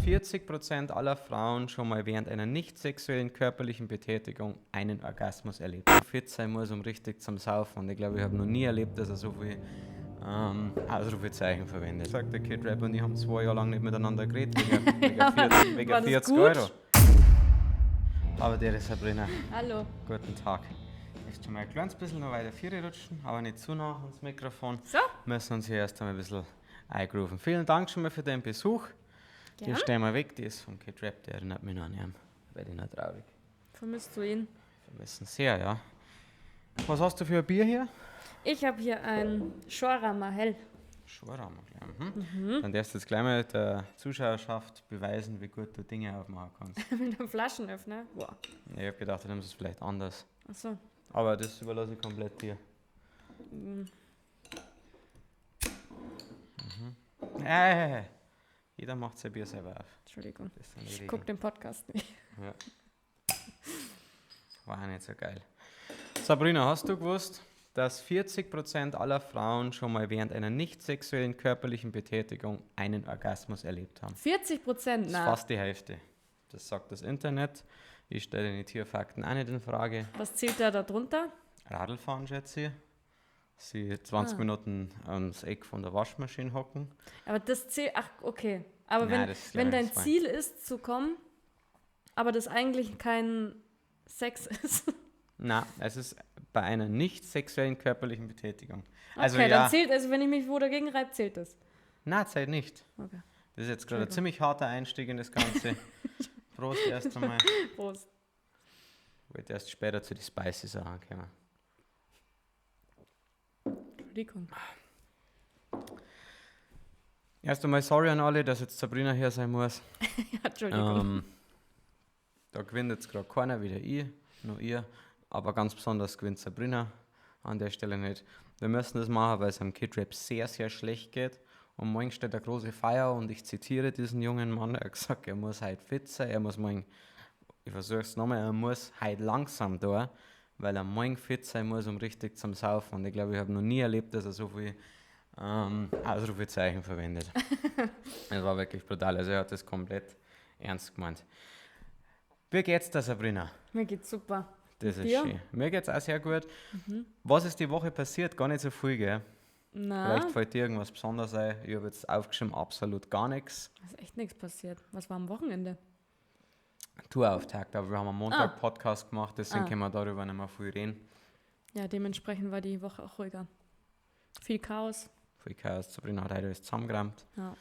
40% aller Frauen schon mal während einer nicht sexuellen körperlichen Betätigung einen Orgasmus erlebt haben. Fit sein muss, um richtig zum Saufen. Und ich glaube, ich habe noch nie erlebt, dass er so viel Ausrufezeichen verwendet. Sagt der Kid Rap und ich haben 2 Jahre lang nicht miteinander geredet, wegen 40, wegen War das 40 gut? Euro. Aber der ist Sabrina. Hallo. Guten Tag. Jetzt schon mal ein kleines bisschen noch weiter vorne rutschen, aber nicht zu nah ans Mikrofon. So. Müssen uns hier erst einmal ein bisschen eingrooven. Vielen Dank schon mal für deinen Besuch. Die Gern. stellen wir weg, die ist vom Kid Rap, der erinnert mich noch an ihn. Da werde ich noch traurig. Vermisst du ihn? Vermissen sehr, ja. Was hast du für ein Bier hier? Ich habe hier ein Schorama Hell. Schorama, gleich. Mhm. Dann darfst du jetzt gleich mal der Zuschauerschaft beweisen, wie gut du Dinge aufmachen kannst. Mit einem Flaschenöffner. Boah. Ich habe gedacht, du nimmst es vielleicht anders. Achso. Aber das überlasse ich komplett dir. Mhm. Jeder macht sein Bier selber auf. Entschuldigung. Das sind die Ich Regeln. gucke den Podcast nicht. Ja. War auch nicht so geil. Sabrina, hast du gewusst, dass 40% aller Frauen schon mal während einer nicht sexuellen körperlichen Betätigung einen Orgasmus erlebt haben? 40%? Das ist Na. fast die Hälfte. Das sagt das Internet. Ich stelle die Tierfakten auch nicht in Frage. Was zählt da darunter? Radlfahren, schätze ich. Sie 20 Minuten ans Eck von der Waschmaschine hocken. Aber das zählt. Ach, okay. Aber Nein, wenn, das ist wenn glaub ich dein nicht Ziel ist, zu kommen, aber das eigentlich kein Sex ist. Na, es ist bei einer nicht sexuellen körperlichen Betätigung. Also Okay, ja, dann zählt, also wenn ich mich wo dagegen reibe, zählt das. na, zählt nicht. Okay. Das ist jetzt gerade ein ziemlich harter Einstieg in das Ganze. Prost erst einmal. Prost. Wollte erst später zu den Spicy Sachen kommen. Entschuldigung. Erst einmal sorry an alle, dass jetzt Sabrina hier sein muss. Ja, Entschuldigung. Da gewinnt jetzt gerade keiner, weder ich noch ihr. Aber ganz besonders gewinnt Sabrina an der Stelle nicht. Wir müssen das machen, weil es am Kid Rap sehr, sehr schlecht geht. Und morgen steht eine große Feier und ich zitiere diesen jungen Mann. Er hat gesagt, er muss heute fit sein, er muss morgen, ich versuche es nochmal, er muss heute langsam da, weil er morgen fit sein muss, um richtig zum Saufen. Und ich glaube, ich habe noch nie erlebt, dass er so viel Ausrufezeichen verwendet. Das war wirklich brutal. Also er hat das komplett ernst gemeint. Wie geht's dir, Sabrina? Mir geht's super. Das ist Dir? schön. Mir geht's auch sehr gut. Was ist die Woche passiert? Gar nicht so viel, gell? Na, Vielleicht fällt dir irgendwas Besonderes ein. Ich habe jetzt aufgeschrieben, absolut gar nichts. ist echt nichts passiert. Was war am Wochenende? Tourauftakt, aber wir haben am Montag Ah. Podcast gemacht, deswegen Ah. können wir darüber nicht mehr viel reden. Ja, dementsprechend war die Woche auch ruhiger. Viel Chaos. Viel Chaos. Sabrina hat heute alles zusammengerammt. Ja.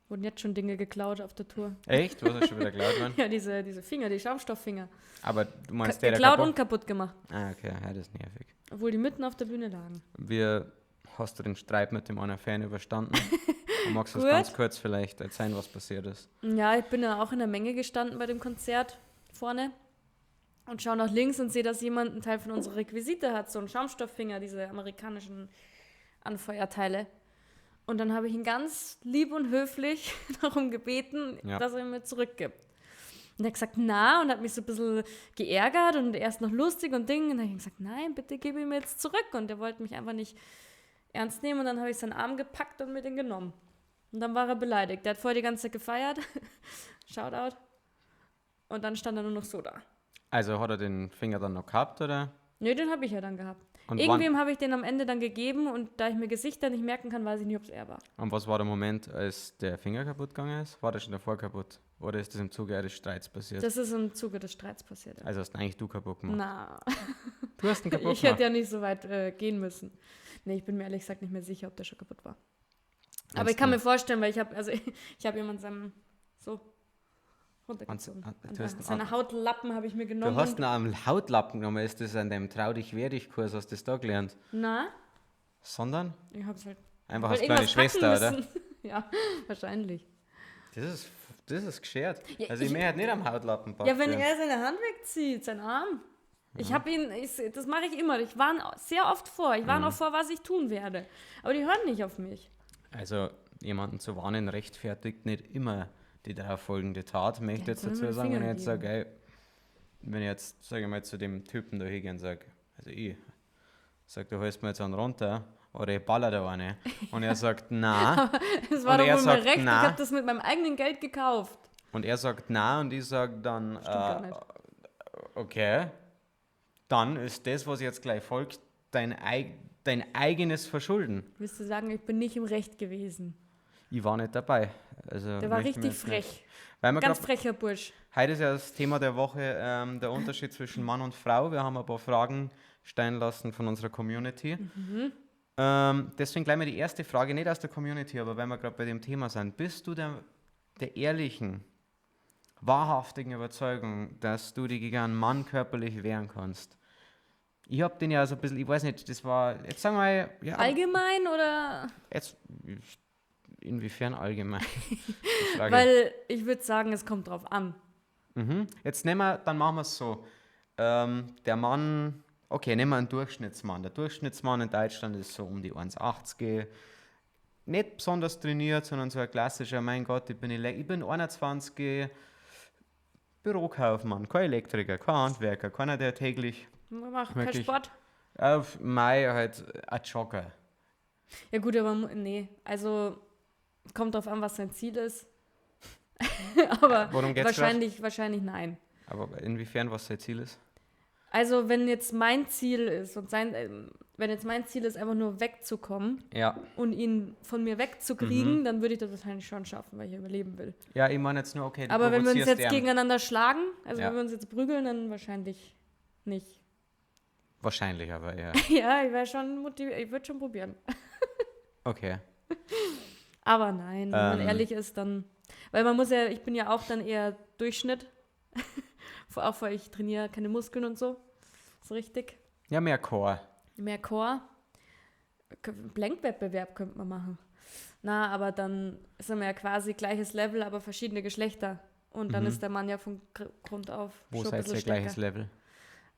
Wurden jetzt schon Dinge geklaut auf der Tour. Echt? Was ist schon wieder geklaut worden? Ja, diese Finger, die Schaumstofffinger. Aber du meinst Ka der, der geklaut kaputt? und kaputt gemacht. Ah, okay, ja, das ist nervig. Obwohl die mitten auf der Bühne lagen. Wie hast du den Streit mit dem einen Fan überstanden? Und magst du uns Gut. ganz kurz vielleicht erzählen, was passiert ist? Ja, ich bin ja auch in der Menge gestanden bei dem Konzert vorne und schaue nach links und sehe, dass jemand einen Teil von unserer Requisite hat, so einen Schaumstofffinger, diese amerikanischen Anfeuerteile. Und dann habe ich ihn ganz lieb und höflich darum gebeten, Ja. dass er ihn mir zurückgibt. Und er hat gesagt, na, und hat mich so ein bisschen geärgert und erst noch lustig und Ding. Und dann habe ich gesagt, nein, bitte gib ihn mir jetzt zurück. Und er wollte mich einfach nicht ernst nehmen. Und dann habe ich seinen Arm gepackt und mir den genommen. Und dann war er beleidigt. Der hat vorher die ganze Zeit gefeiert. Shoutout. Und dann stand er nur noch so da. Also hat er den Finger dann noch gehabt, oder? Nee, den habe ich ja dann gehabt. Und Irgendwem habe ich den am Ende dann gegeben und da ich mir Gesichter nicht merken kann, weiß ich nicht, ob es er war. Und was war der Moment, als der Finger kaputt gegangen ist? War der schon davor kaputt? Oder ist das im Zuge eines Streits passiert? Das ist im Zuge des Streits passiert. Ja. Also hast eigentlich du kaputt gemacht? Na, Du hast ihn kaputt ich hätte gemacht. ja nicht so weit gehen müssen. Nee, ich bin mir ehrlich gesagt nicht mehr sicher, ob der schon kaputt war. Aber ich kann mir vorstellen, weil ich habe, also ich habe jemand seinem so runtergezogen. Und- Und du hast einen seine Hautlappen habe ich mir genommen. Du hast ihn am Hautlappen genommen. Ist das an deinem Trau dich werde ich Kurs? Hast du das da gelernt? Na, Sondern ich hab's halt. einfach Weil als kleine irgendwas packen Schwester, oder? müssen. Ja, wahrscheinlich. Das ist geschert. Ja, Also ich möchte halt nicht am Hautlappen packen. Ja, wenn er seine Hand wegzieht, seinen Arm. Ich habe ihn, ich, das mache ich immer. Ich warne sehr oft vor. Ich Mhm. warne auch vor, was ich tun werde. Aber die hören nicht auf mich. Also jemanden zu warnen rechtfertigt nicht immer die darauf folgende Tat. Möchte Ja, jetzt soll dazu mir den sagen, wenn ich Finger jetzt sage, ey, wenn ich jetzt, sage ich mal, zu dem Typen da hingehe und sage, also ich, sag, du holst mir jetzt einen runter Oder ich baller da eine. Und er sagt, na. Das war Und doch er wohl mein sagt, Recht. Ich na. habe das mit meinem eigenen Geld gekauft. Und er sagt, na. Und ich sage dann, Stimmt gar nicht. okay, dann ist das, was jetzt gleich folgt, dein eigenes Verschulden. Willst du sagen, ich bin nicht im Recht gewesen? Ich war nicht dabei. Also Der war möchte mir richtig jetzt nicht- frech. Weil wir Ganz grad, frecher Bursch. heute ist ja das Thema der Woche der Unterschied zwischen Mann und Frau. Wir haben ein paar Fragen stellen lassen von unserer Community. Deswegen gleich mal die erste Frage, nicht aus der Community, aber weil wir gerade bei dem Thema sind. Bist du der ehrlichen, wahrhaftigen Überzeugung, dass du dich gegen einen Mann körperlich wehren kannst? Ich hab den ja so ein bisschen, ich weiß nicht, das war, jetzt sagen wir mal, ja, Allgemein oder? jetzt, inwiefern allgemein? Die Frage. Weil ich würde sagen, es kommt drauf an. Mhm. Jetzt nehmen wir, dann machen wir es so. Der Mann, okay, nehmen wir einen Durchschnittsmann. Der Durchschnittsmann in Deutschland ist so um die 1,80. Nicht besonders trainiert, sondern so ein klassischer, mein Gott, ich bin 21, Bürokaufmann, kein Elektriker, kein Handwerker, keiner, der täglich Man macht keinen Wirklich? Sport. auf Mai halt ein Jogger. Ja gut, aber nee, also kommt drauf an, was sein Ziel ist. Aber Worum geht's grad? wahrscheinlich nein. Aber inwiefern, was sein Ziel ist? Also wenn jetzt mein Ziel ist und sein, wenn jetzt mein Ziel ist, einfach nur wegzukommen Ja. und ihn von mir wegzukriegen, dann würde ich das wahrscheinlich schon schaffen, weil ich überleben will. Ja, ich meine jetzt nur, okay, du Aber wenn wir uns provozierst jetzt ihn. gegeneinander schlagen, also Ja. wenn wir uns jetzt prügeln, dann wahrscheinlich nicht. Wahrscheinlich, aber ja. Ja, ich wäre schon motiviert, ich würde schon probieren. Okay. Aber nein, wenn man ehrlich ist, dann. Weil man muss ja, ich bin ja auch dann eher Durchschnitt. Auch weil ich trainiere keine Muskeln und so. So richtig. Ja, mehr Core. Mehr Core. Blankwettbewerb könnte man machen. Na, aber dann sind wir ja quasi gleiches Level, aber verschiedene Geschlechter. Und dann ist der Mann ja von Grund auf Wo schon ein seid bisschen ihr gleiches stärker. Level?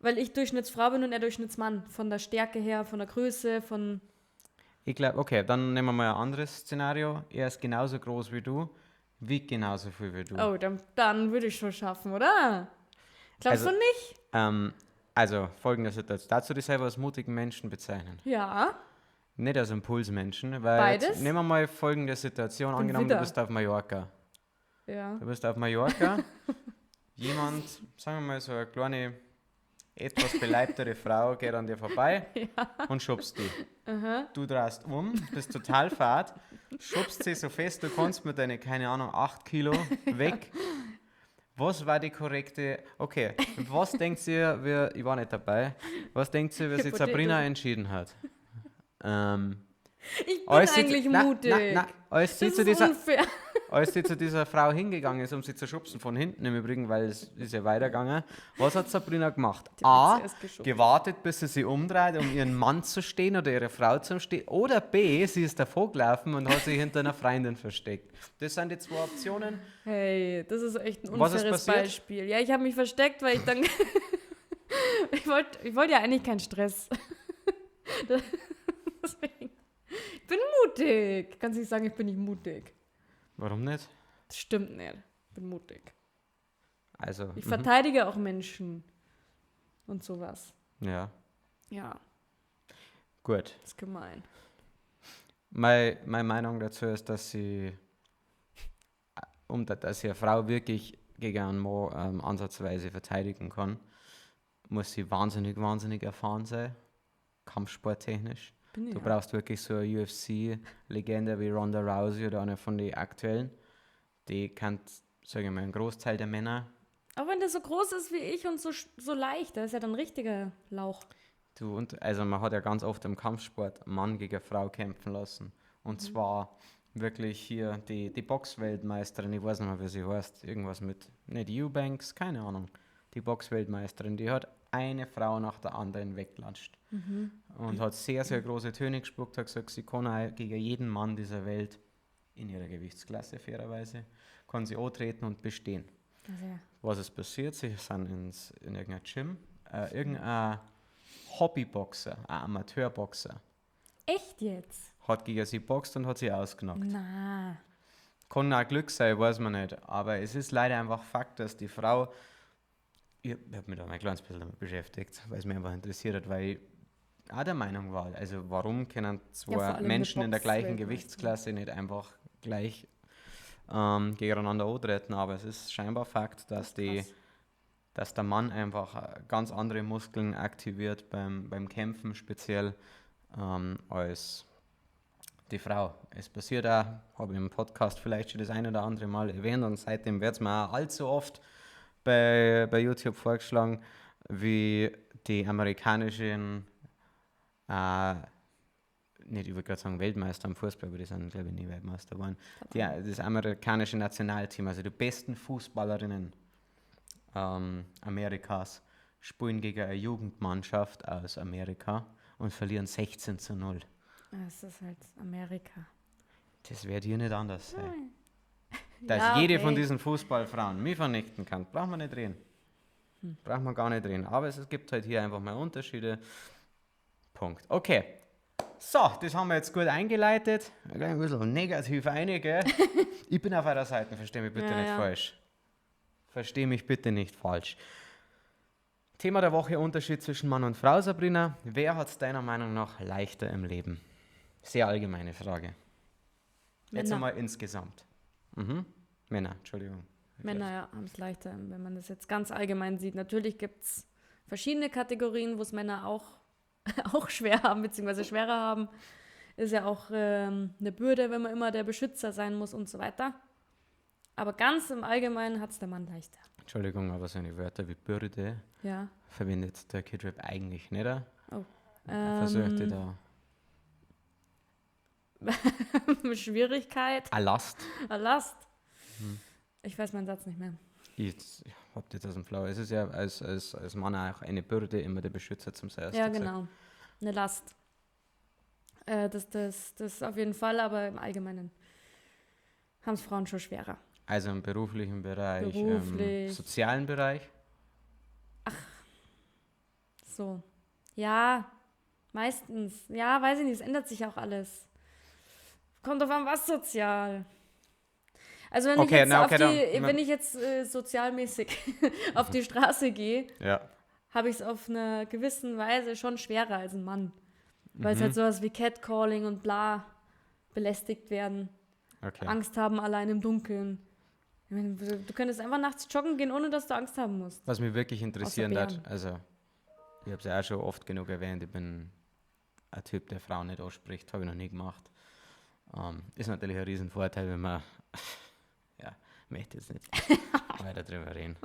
Weil ich Durchschnittsfrau bin und er Durchschnittsmann. Von der Stärke her, von der Größe, von. Ich glaube, okay, dann nehmen wir mal ein anderes Szenario. Er ist genauso groß wie du, wiegt genauso viel wie du. Oh, dann würde ich schon schaffen, oder? Glaubst Also- du nicht? Also, folgende Situation. Dazu dich selber als mutigen Menschen bezeichnen. Ja. Nicht als Impulsmenschen, weil Beides? Jetzt nehmen wir mal folgende Situation. Angenommen, du Widder. bist auf Mallorca. Ja. Du bist auf Mallorca. Jemand, sagen wir mal so eine kleine, etwas beleibtere Frau geht an dir vorbei und schubst dich. Du drehst um, bist total fad, schubst sie so fest du kannst mit deinen, keine Ahnung, 8 Kilo weg. Was war die korrekte, okay, was denkt ihr, ich war nicht dabei, was denkt ihr, wie sich Potato. Sabrina entschieden hat? Ich bin Als sie zu- eigentlich na, mutig. Na, na, als sie Das zu ist dieser, unfair. als sie zu dieser Frau hingegangen ist, um sie zu schubsen, von hinten im Übrigen, weil es ist ja weitergegangen, was hat Sabrina gemacht? Die A, hat zuerst geschubst. gewartet, bis sie sie umdreht, um ihren Mann zu stehen oder ihre Frau zu stehen. Oder B, sie ist davor gelaufen und hat sich hinter einer Freundin versteckt. Das sind die zwei Optionen. Hey, das ist echt ein Was ist unfaires passiert? Beispiel. Ja, ich habe mich versteckt, weil ich dann. Ich wollte ja eigentlich keinen Stress. Deswegen. Ich bin mutig. Kannst nicht sagen, ich bin nicht mutig. Warum nicht? Das stimmt nicht. Ich bin mutig. Also, Ich verteidige auch Menschen und sowas. ja, Ja, gut. ist gemein. Meine Meinung dazu ist, dass sie, dass sie eine Frau wirklich gegen einen Mann ansatzweise verteidigen kann, muss sie wahnsinnig, wahnsinnig erfahren sein, kampfsporttechnisch. Bin ich Du ja. brauchst wirklich so eine UFC-Legende wie Ronda Rousey oder eine von den aktuellen. Die kennt, sage ich mal, einen Großteil der Männer. Auch wenn der so groß ist wie ich und so, so leicht, da ist ja dann ein richtiger Lauch. Du, und, also man hat ja ganz oft im Kampfsport Mann gegen Frau kämpfen lassen. Und zwar wirklich hier die Boxweltmeisterin, ich weiß nicht mehr, wie sie heißt, irgendwas mit, nicht Eubanks, keine Ahnung. Die Boxweltmeisterin, die hat eine Frau nach der anderen wegklatscht. Und hat sehr, sehr große Töne gespuckt, hat gesagt, sie kann auch gegen jeden Mann dieser Welt, in ihrer Gewichtsklasse fairerweise, kann sie antreten und bestehen. Also, ja. Was ist passiert? Sie sind in irgendein Gym, irgendein Hobbyboxer, ein Amateurboxer, Echt jetzt? hat gegen sie boxt und hat sie ausgenockt. Na. Kann auch Glück sein, weiß man nicht. Aber es ist leider einfach Fakt, dass die Frau. Ich habe mich da mal ein kleines bisschen damit beschäftigt, weil es mich einfach interessiert hat, weil ich auch der Meinung war, also warum können Ja, vor zwei allem der Menschen in der gleichen Boxweltmeister. Gewichtsklasse nicht einfach gleich gegeneinander antreten, aber es ist scheinbar Fakt, Das dass ist krass. dass der Mann einfach ganz andere Muskeln aktiviert beim Kämpfen speziell als die Frau. Es passiert auch, habe ich im Podcast vielleicht schon das ein oder andere Mal erwähnt und seitdem wird es mir auch allzu oft bei YouTube vorgeschlagen, wie die amerikanischen, nicht, ich würde gerade sagen Weltmeister im Fußball, aber die sind, glaube ich, nie Weltmeister geworden. Das amerikanische Nationalteam, also die besten Fußballerinnen Amerikas, spielen gegen eine Jugendmannschaft aus Amerika und verlieren 16:0. Es ist halt Amerika. Das wird hier nicht anders sein. Nein. Dass Ja, jede von okay. diesen Fußballfrauen mich vernichten kann, braucht man nicht reden. Braucht man gar nicht reden. Aber es gibt halt hier einfach mal Unterschiede. Punkt. Okay. So, das haben wir jetzt gut eingeleitet. Ein bisschen negativ einige. Ich bin auf eurer Seite, versteh mich bitte Ja, nicht ja. falsch. Versteh mich bitte nicht falsch. Thema der Woche: Unterschied zwischen Mann und Frau, Sabrina. Wer hat es deiner Meinung nach leichter im Leben? Sehr allgemeine Frage. Jetzt Männer. einmal insgesamt. Mhm. Männer, Entschuldigung. Männer, ja, haben es leichter, wenn man das jetzt ganz allgemein sieht. Natürlich gibt es verschiedene Kategorien, wo es Männer auch, auch schwer haben, beziehungsweise schwerer haben. Ist ja auch eine Bürde, wenn man immer der Beschützer sein muss und so weiter. Aber ganz im Allgemeinen hat es der Mann leichter. Entschuldigung, aber so eine Wörter wie Bürde Ja. verwendet der Kid Rap eigentlich nicht. Oh. Er versucht da Schwierigkeit, eine Last. eine Last. Hm. Ich weiß meinen Satz nicht mehr. Ich hab das aus dem Flow. Es ist ja als Mann auch eine Bürde, immer der Beschützer zum Sein. hast Ja, du gesagt. genau. Eine Last. Das auf jeden Fall, aber im Allgemeinen haben es Frauen schon schwerer. Also im beruflichen Bereich, im Beruflich. sozialen Bereich. So. Ja, meistens. Ja, weiß ich nicht, es ändert sich auch alles. Kommt drauf an, was sozial. Also wenn Okay, ich jetzt na, auf okay, die, dann- wenn ich jetzt sozialmäßig auf die Straße gehe, Ja. habe ich es auf einer gewissen Weise schon schwerer als ein Mann. Weil es Mhm. halt sowas wie Catcalling und bla belästigt werden, Okay. Angst haben allein im Dunkeln. Ich meine, du könntest einfach nachts joggen gehen, ohne dass du Angst haben musst. Was mich wirklich interessieren Bären. hat, also ich habe es ja auch schon oft genug erwähnt, ich bin ein Typ, der Frauen nicht ausspricht, habe ich noch nie gemacht. Ist natürlich ein Riesenvorteil, wenn man, ja, möchte jetzt nicht weiter drüber reden.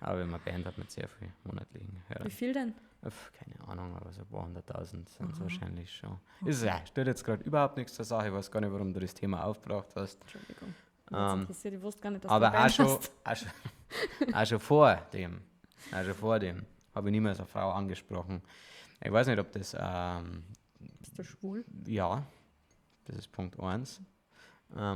Aber wenn man Band hat mit sehr viel monatlichen Hörern. Wie viel denn? Pf, keine Ahnung, aber so ein paar hunderttausend sind es wahrscheinlich schon. Ist ja, stört jetzt gerade überhaupt nichts zur Sache, ich weiß gar nicht, warum du das Thema aufgebracht hast. Entschuldigung. Mich hat's interessiert, ich wusste gar nicht, dass Aber du eine auch Band schon, hast. auch schon vor dem, auch schon vor dem, habe ich niemals eine Frau angesprochen. Ich weiß nicht, ob das, Bist du schwul? ja, das ist Punkt 1,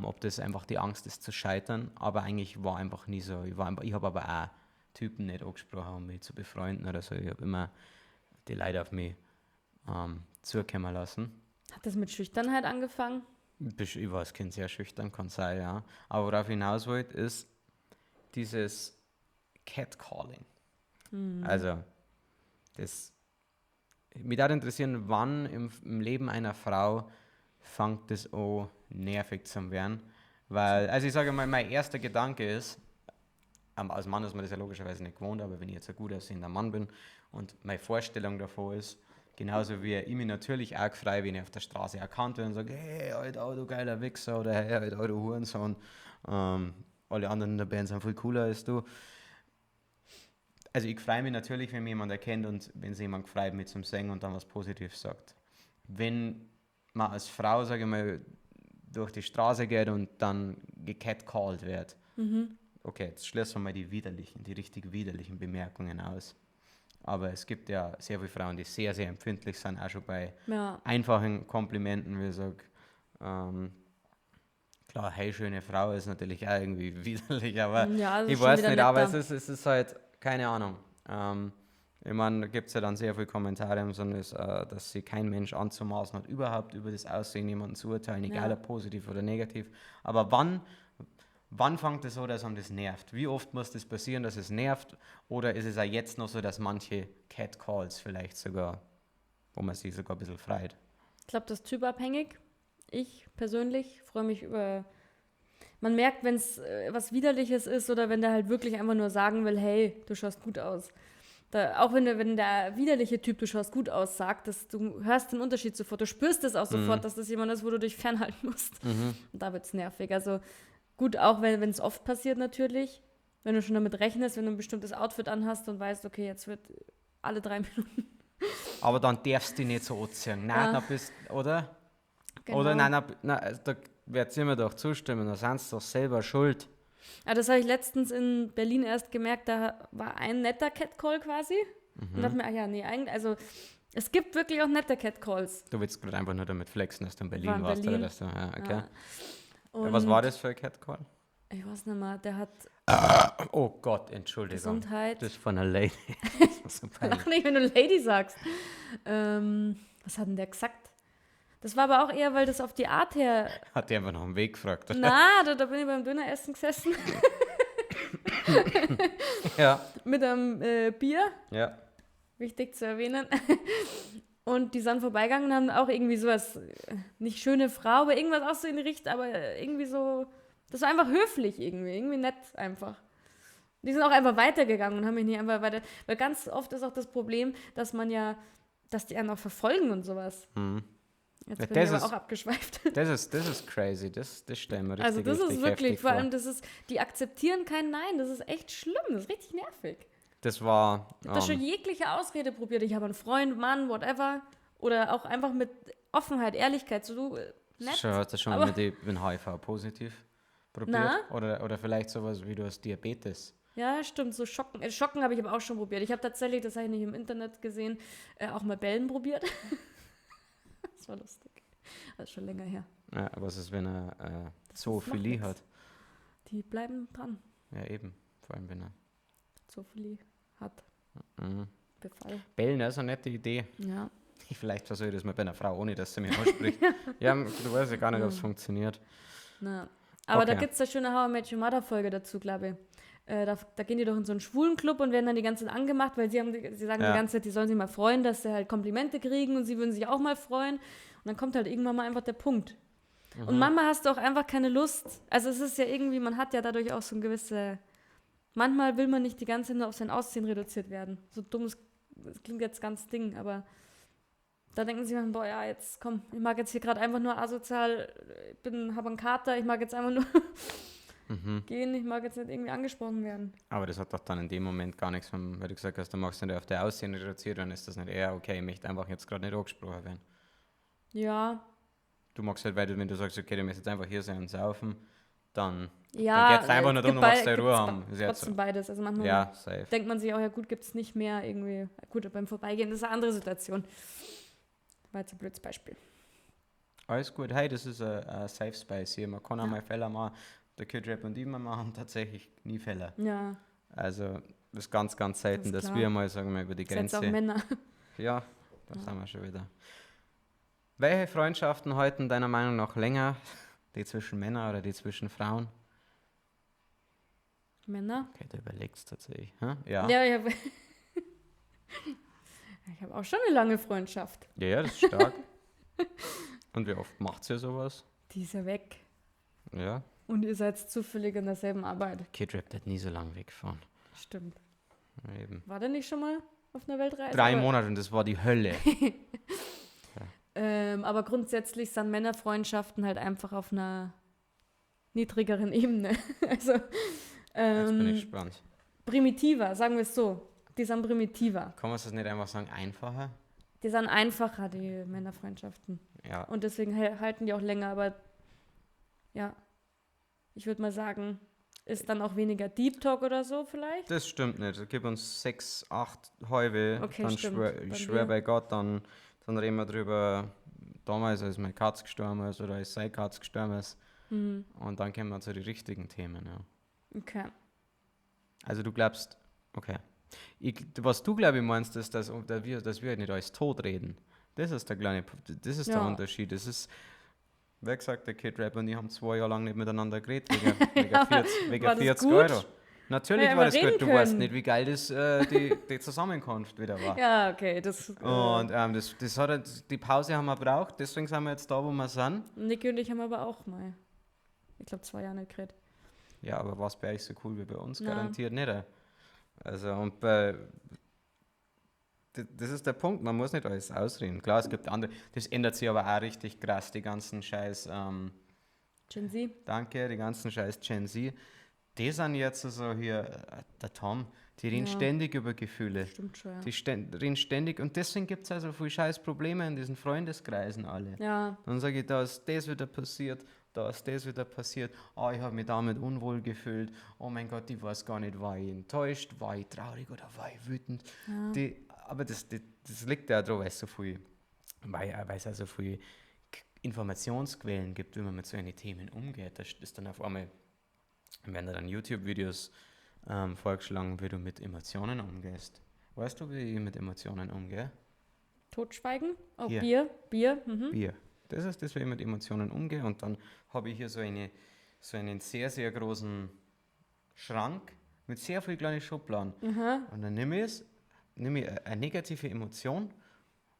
ob das einfach die Angst ist zu scheitern, aber eigentlich war einfach nie so. Ich, war einfach, ich habe aber auch Typen nicht angesprochen, um mich zu befreunden oder so. Ich habe immer die Leute auf mich zukommen lassen. Hat das mit Schüchternheit angefangen? Ich war als Kind sehr schüchtern, kann sein, ja. Aber worauf ich hinaus wollte, ist dieses Catcalling. Also, das. Mich würde interessieren, wann im Leben einer Frau fängt das an, nervig zu werden. Weil, also ich sage mal, mein erster Gedanke ist, als Mann ist man das ja logischerweise nicht gewohnt, aber wenn ich jetzt ein gut aussehender Mann bin und meine Vorstellung davon ist, genauso wie ich mich natürlich auch frei, wenn ich auf der Straße erkannt werde und sage, hey, Alter, du geiler Wichser oder hey, Alter, du Hurensohn, alle anderen in der Band sind viel cooler als du. Also ich freue mich natürlich, wenn mich jemand erkennt und wenn sich jemand freut, mich zum Singen und dann was Positives sagt. Wenn man als Frau, sage ich mal, durch die Straße geht und dann gecatcalled wird, okay, jetzt schließen wir mal die widerlichen, die richtig widerlichen Bemerkungen aus. Aber es gibt ja sehr viele Frauen, die sehr, sehr empfindlich sind, auch schon bei Ja. einfachen Komplimenten, wie ich sag, klar, hey, schöne Frau ist natürlich auch irgendwie widerlich, aber Ja, das ist ich schon weiß wieder nicht, aber netter. es ist halt, keine Ahnung. Ich meine, da gibt es ja dann sehr viele Kommentare im Sinne, dass sich kein Mensch anzumaßen hat, überhaupt über das Aussehen jemanden zu urteilen, egal Ja. ob positiv oder negativ. Aber wann fängt es so, dass einem das nervt? Wie oft muss das passieren, dass es nervt? Oder ist es auch jetzt noch so, dass manche Catcalls vielleicht sogar Wo man sich sogar ein bisschen freut. Ich glaube, das ist typabhängig. Ich persönlich freue mich über. Man merkt, wenn es was Widerliches ist oder wenn der halt wirklich einfach nur sagen will, hey, du schaust gut aus. Da, auch wenn der widerliche Typ, du schaust gut aus, sagt, dass du hörst den Unterschied sofort, du spürst es auch sofort, dass das jemand ist, wo du dich fernhalten musst. Und da wird es nervig. Also gut, auch wenn es oft passiert natürlich, wenn du schon damit rechnest, wenn du ein bestimmtes Outfit anhast und weißt, okay, jetzt wird alle 3 Minuten. Aber dann darfst du dich nicht so anziehen. Nein, dann bist, oder? Genau. Oder nein, nein, nein, also da werdet ihr mir doch zustimmen, da sind sie doch selber schuld. Ja, das habe ich letztens in Berlin erst gemerkt, da war ein netter Catcall quasi. Und dachte mir, ach ja, nee, eigentlich, also es gibt wirklich auch nette Catcalls. Du willst gerade einfach nur damit flexen, dass du in Berlin War in warst, Berlin. oder? Dass du, ja, okay. Ja. Ja, was war das für ein Catcall? Ich weiß nicht mehr, der hat Oh Gott, Entschuldigung. Gesundheit. Das ist von einer Lady. Das war so peinlich. Lach nicht, wenn du Lady sagst. Was hat denn der gesagt? Das war aber auch eher, weil das auf die Art her. Hat die einfach nach dem Weg gefragt. oder? Na, da bin ich beim Döneressen gesessen Ja. mit einem Bier. Ja. Wichtig zu erwähnen. Und die sind vorbeigegangen und haben auch irgendwie sowas, nicht schöne Frau, aber irgendwas auch so in die Richtung, aber irgendwie so, das war einfach höflich irgendwie nett einfach. Die sind auch einfach weitergegangen und haben mich nicht einfach weiter, weil ganz oft ist auch das Problem, dass man ja, dass die einen auch verfolgen und sowas. Jetzt Ja, bin ich das aber ist- auch abgeschweift. Das ist crazy. Das stellen wir richtig, Also das ist richtig wirklich, heftig vor allem vor. das ist, die akzeptieren kein Nein, das ist echt schlimm, das ist richtig nervig. Das war. Ich habe da schon jegliche Ausrede probiert. Ich habe einen Freund, Mann, whatever. Oder auch einfach mit Offenheit, Ehrlichkeit. So, du, nett. Schon, hast du schon mal aber- mit ich bin HIV-positiv probiert? Na? Oder vielleicht sowas wie du hast Diabetes. Ja, stimmt. So Schocken. Schocken habe ich aber auch schon probiert. Ich habe tatsächlich, das habe ich nicht im Internet gesehen, auch mal Bellen probiert. Das war lustig. Das ist schon länger her. Ja, was ist, wenn er Das Zoophilie macht nix. hat? Die bleiben dran. Ja, eben. Vor allem, wenn er. Zoophilie hat Mhm. Befall. Bellen, das ist eine nette Idee. Ja. Vielleicht versuche ich das mal bei einer Frau, ohne dass sie mich anspricht. Ja, du weißt ja gar nicht, ob es funktioniert. Na. Aber da Okay. gibt es eine schöne How I Met Your Mother Folge dazu, glaube ich. Da gehen die doch in so einen schwulen Club und werden dann die ganze Zeit angemacht, weil sie sagen Ja. die ganze Zeit, die sollen sich mal freuen, dass sie halt Komplimente kriegen und sie würden sich auch mal freuen. Und dann kommt halt irgendwann mal einfach der Punkt. Und manchmal hast du auch einfach keine Lust. Also es ist ja irgendwie, man hat ja dadurch auch so ein gewisse. Manchmal will man nicht die ganze Zeit nur auf sein Aussehen reduziert werden. So dumm, es klingt jetzt ganz Ding, aber da denken sie sich, boah, ja, jetzt komm, ich mag jetzt hier gerade einfach nur asozial, ich habe einen Kater, ich mag jetzt einfach nur gehen, ich mag jetzt nicht irgendwie angesprochen werden. Aber das hat doch dann in dem Moment gar nichts, von, weil du gesagt hast, du magst nicht auf der Aussehen reduziert, dann ist das nicht eher, okay, ich möchte einfach jetzt gerade nicht angesprochen werden. Ja, Du magst halt, weil du, wenn du sagst, okay, du möchtest jetzt einfach hier sein und saufen, dann, ja. dann geht es einfach nur es darum, du gibt magst deine Ruhe gibt's haben. Ist jetzt Trotzdem so. beides. Also manchmal Ja, safe. denkt man sich auch, ja gut, gibt es nicht mehr irgendwie. Gut, beim Vorbeigehen ist eine andere Situation. War jetzt ein blödes Beispiel. Alles gut. Hey, das ist ein Safe Space hier. Man kann auch mal Fehler machen. Der Kid Rap und ich, wir machen tatsächlich nie Fehler. Ja, Also, das ist ganz, ganz selten, Das ist dass klar. wir mal, sagen wir, über die seid auch Grenze. Männer. Ja, da sind wir schon wieder. Welche Freundschaften halten deiner Meinung nach länger? Die zwischen Männern oder die zwischen Frauen? Männer? Okay, du überlegst tatsächlich. Hä? Ja. Ja, ich habe ich hab auch schon eine lange Freundschaft. Ja, ja, das ist stark. Und wie oft macht ihr sowas? Die ist ja weg. Ja. Und ihr seid zufällig in derselben Arbeit. Kid Rap hat nie so lange weggefahren. Stimmt. Ja, eben. War der nicht schon mal auf einer Weltreise? 3 Aber- Monate und das war die Hölle. Aber grundsätzlich sind Männerfreundschaften halt einfach auf einer niedrigeren Ebene. Also Jetzt bin ich gespannt. primitiver, sagen wir es so. Die sind primitiver. Kann man das nicht einfach sagen, einfacher? Die sind einfacher, die Männerfreundschaften. Ja. Und deswegen halten die auch länger, aber ja, ich würde mal sagen, ist dann auch weniger Deep Talk oder so vielleicht. Das stimmt nicht. Gib uns 6, 8 halbe. Okay, dann stimmt. schwör, Bei ich schwör mir. bei Gott, dann reden wir drüber, damals, als meine Katze gestorben ist oder als seine Katze gestorben ist. Mhm. Und dann kommen wir zu den richtigen Themen, ja. Okay. Also du glaubst, okay. Was du, glaube ich, meinst, ist, dass wir halt nicht alles tot reden. Das ist der kleine, das ist der Ja. Unterschied. Das ist, wer gesagt, der Kid Rap und ich haben 2 Jahre lang nicht miteinander geredet, wegen 40, wegen War das 40 gut? Euro. Natürlich Ja, war aber das reden gut. Du weißt können. nicht, wie geil das, die Zusammenkunft wieder war. Ja, okay. Das, Und das hat halt, die Pause haben wir gebraucht, deswegen sind wir jetzt da, wo wir sind. Niki und ich haben aber auch mal, ich glaube, 2 Jahre nicht geredet. Ja, aber war es bei euch so cool wie bei uns? Nein. Garantiert nicht. Also, und bei, das ist der Punkt, man muss nicht alles ausreden. Klar, es gibt andere, das ändert sich aber auch richtig krass, die ganzen Scheiß, Gen Z. danke, die ganzen Scheiß Gen Z. Die sind jetzt so hier, der Tom, die reden Ja. ständig über Gefühle. Stimmt schon, ja. Die reden ständig und deswegen gibt's also viel scheiß Probleme in diesen Freundeskreisen alle. Ja. Dann sage ich, da ist das wieder passiert, da ist das wieder passiert, oh, ich habe mich damit unwohl gefühlt, oh mein Gott, ich weiß gar nicht, war ich enttäuscht, war ich traurig oder war ich wütend. Ja. Aber das liegt ja daran, weil es so viel, weil es auch so viel Informationsquellen gibt, wie man mit solchen Themen umgeht. Das ist dann auf einmal, werden da dann YouTube-Videos vorgeschlagen, wie du mit Emotionen umgehst. Weißt du, wie ich mit Emotionen umgehe? Totschweigen? Oh, Hier. Bier, Bier. Mhm. Bier. Das ist das, wie ich mit Emotionen umgehe. Und dann habe ich hier so einen sehr, sehr großen Schrank mit sehr vielen kleinen Schubladen. Mhm. Und dann nehme ich eine negative Emotion,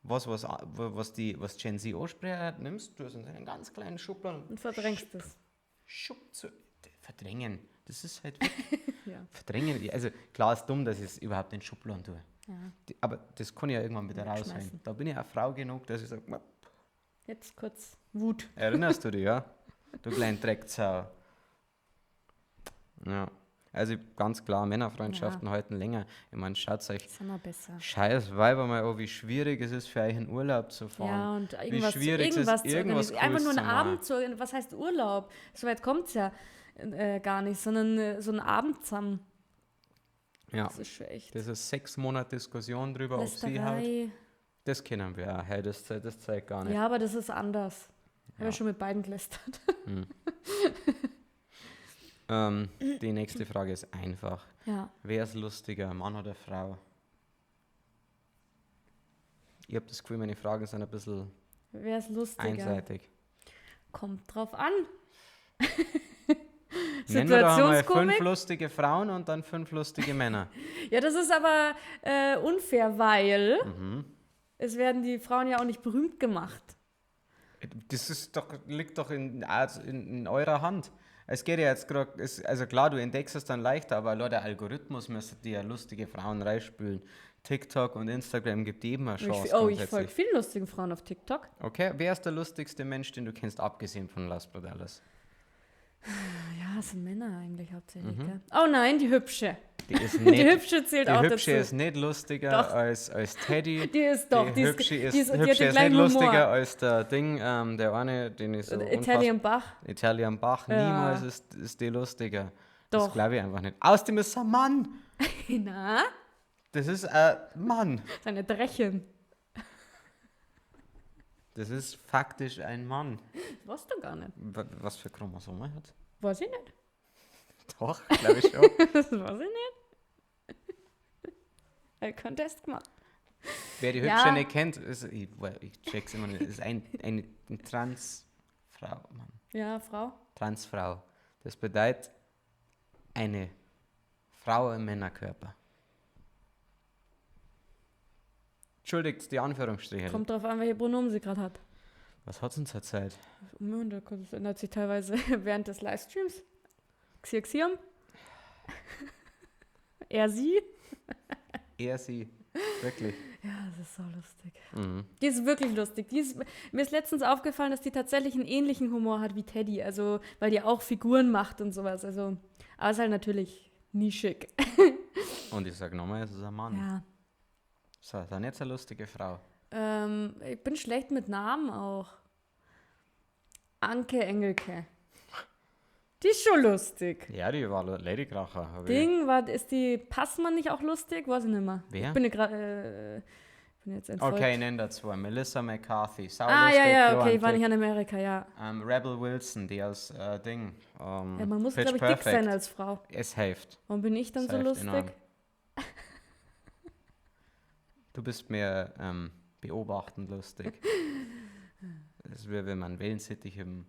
was Gen Z anspricht, nimmst du es in einen ganz kleinen Schubladen Und verdrängst es. Schub zu, verdrängen. Das ist halt weg. Ja. Verdrängen. Also klar ist dumm, dass ich es überhaupt in Schubladen tue. Ja. Aber das kann ich ja irgendwann wieder rausholen. Wegschmeißen. Da bin ich auch Frau genug, dass ich sage, Jetzt kurz Wut. erinnerst du dich, ja? Du kleinen Drecksau. Ja. Also ganz klar, Männerfreundschaften halten länger. Ich meine, schaut euch Das ist immer besser. scheiß Weiber mal an, wie schwierig es ist, für euch in Urlaub zu fahren. Ja, und Wie irgendwas, schwierig es ist, irgendwas zu irgendwas organisieren. Einfach Cooles nur zu einen machen. Abend zu organisieren. Was heißt Urlaub? So weit kommt es ja gar nicht, sondern so einen Abend zusammen. Ja. Das ist schon echt. Das ist 6 Monate Diskussion drüber, ob sie haut. Lästerei. Das kennen wir auch. Hey, das zeigt gar nicht. Ja, aber das ist anders. Ich habe Ja. ja schon mit beiden gelästert. Die nächste Frage ist einfach. Ja. Wer ist lustiger, Mann oder Frau? Ich habe das Gefühl, meine Fragen sind ein bisschen Wer ist lustiger? einseitig. Kommt drauf an. Nennen wir doch einmal 5 Situationskomik? lustige Frauen und dann 5 lustige Männer. Ja, das ist aber unfair, weil es werden die Frauen ja auch nicht berühmt gemacht. Das ist doch, liegt doch in eurer Hand. Es geht ja jetzt gerade, also klar, du entdeckst es dann leichter, aber allein der Algorithmus müsste dir ja lustige Frauen reinspülen. TikTok und Instagram gibt jedem eine Chance. Ich folge grundsätzlich. vielen lustigen Frauen auf TikTok. Okay, wer ist der lustigste Mensch, den du kennst, abgesehen von Las Brothers? Ja, es sind Männer eigentlich hauptsächlich. Gell? Oh nein, die Hübsche. Die ist Die nicht, Hübsche zählt die auch Hübsche dazu. ist nicht lustiger Doch. als Teddy. Die ist doch, Die die, ist, Hübsche ist, die, ist, die hat Hübsche den ist nicht gleichen lustiger Humor. als der Ding, der eine, den ich so Italian Bach. Italian Bach, Ja. niemals ist die lustiger. Das Doch. glaube ich einfach nicht. Außerdem ist es ein Mann. Na, Das ist ein Mann. seine Drechin. Das ist faktisch ein Mann. Das weißt du gar nicht. Was für Chromosome hat? Weiß ich nicht. Doch, glaube ich schon. Das weiß ich nicht. Er hat keinen Test gemacht. Wer die Ja. Hübsche nicht kennt, ist, ich check's immer nicht, ist eine Transfrau. Mann. Ja, Frau. Transfrau. Das bedeutet eine Frau im Männerkörper. Entschuldigt die Anführungsstriche. Kommt drauf an, welche Pronomen sie gerade hat. Was hat denn zurzeit? Das ändert sich teilweise während des Livestreams. Xiaxiam. Er, sie. Er, sie. Wirklich. Ja, das ist so lustig. Mhm. Die ist wirklich lustig. Mir ist letztens aufgefallen, dass die tatsächlich einen ähnlichen Humor hat wie Teddy. Also, weil die auch Figuren macht und sowas. Also, aber ist halt natürlich nischig. Und ich sag nochmal, es ist ein Mann. Ja. So, dann jetzt eine lustige Frau. Ich bin schlecht mit Namen auch. Anke Engelke. Die ist schon lustig. Ja, die war Lady Kracher. hab ich- Ding, ist die Passmann nicht auch lustig? Weiß ich nicht mehr. Wer? Ich bin ja bin jetzt entfolgt. Okay, ich nenne da zwei. Melissa McCarthy. Sau Ah, lustig, ja, ja, okay, ich war Kloantik. nicht in Amerika, ja. Rebel Wilson, die aus Ding. Ja, man muss, Pitch glaube ich, dick sein Perfect. als Frau. Es hilft. Warum bin ich dann Es so hilft lustig? enorm. Du bist mehr beobachtend lustig. Das ist wie wenn man einen Wellensittich in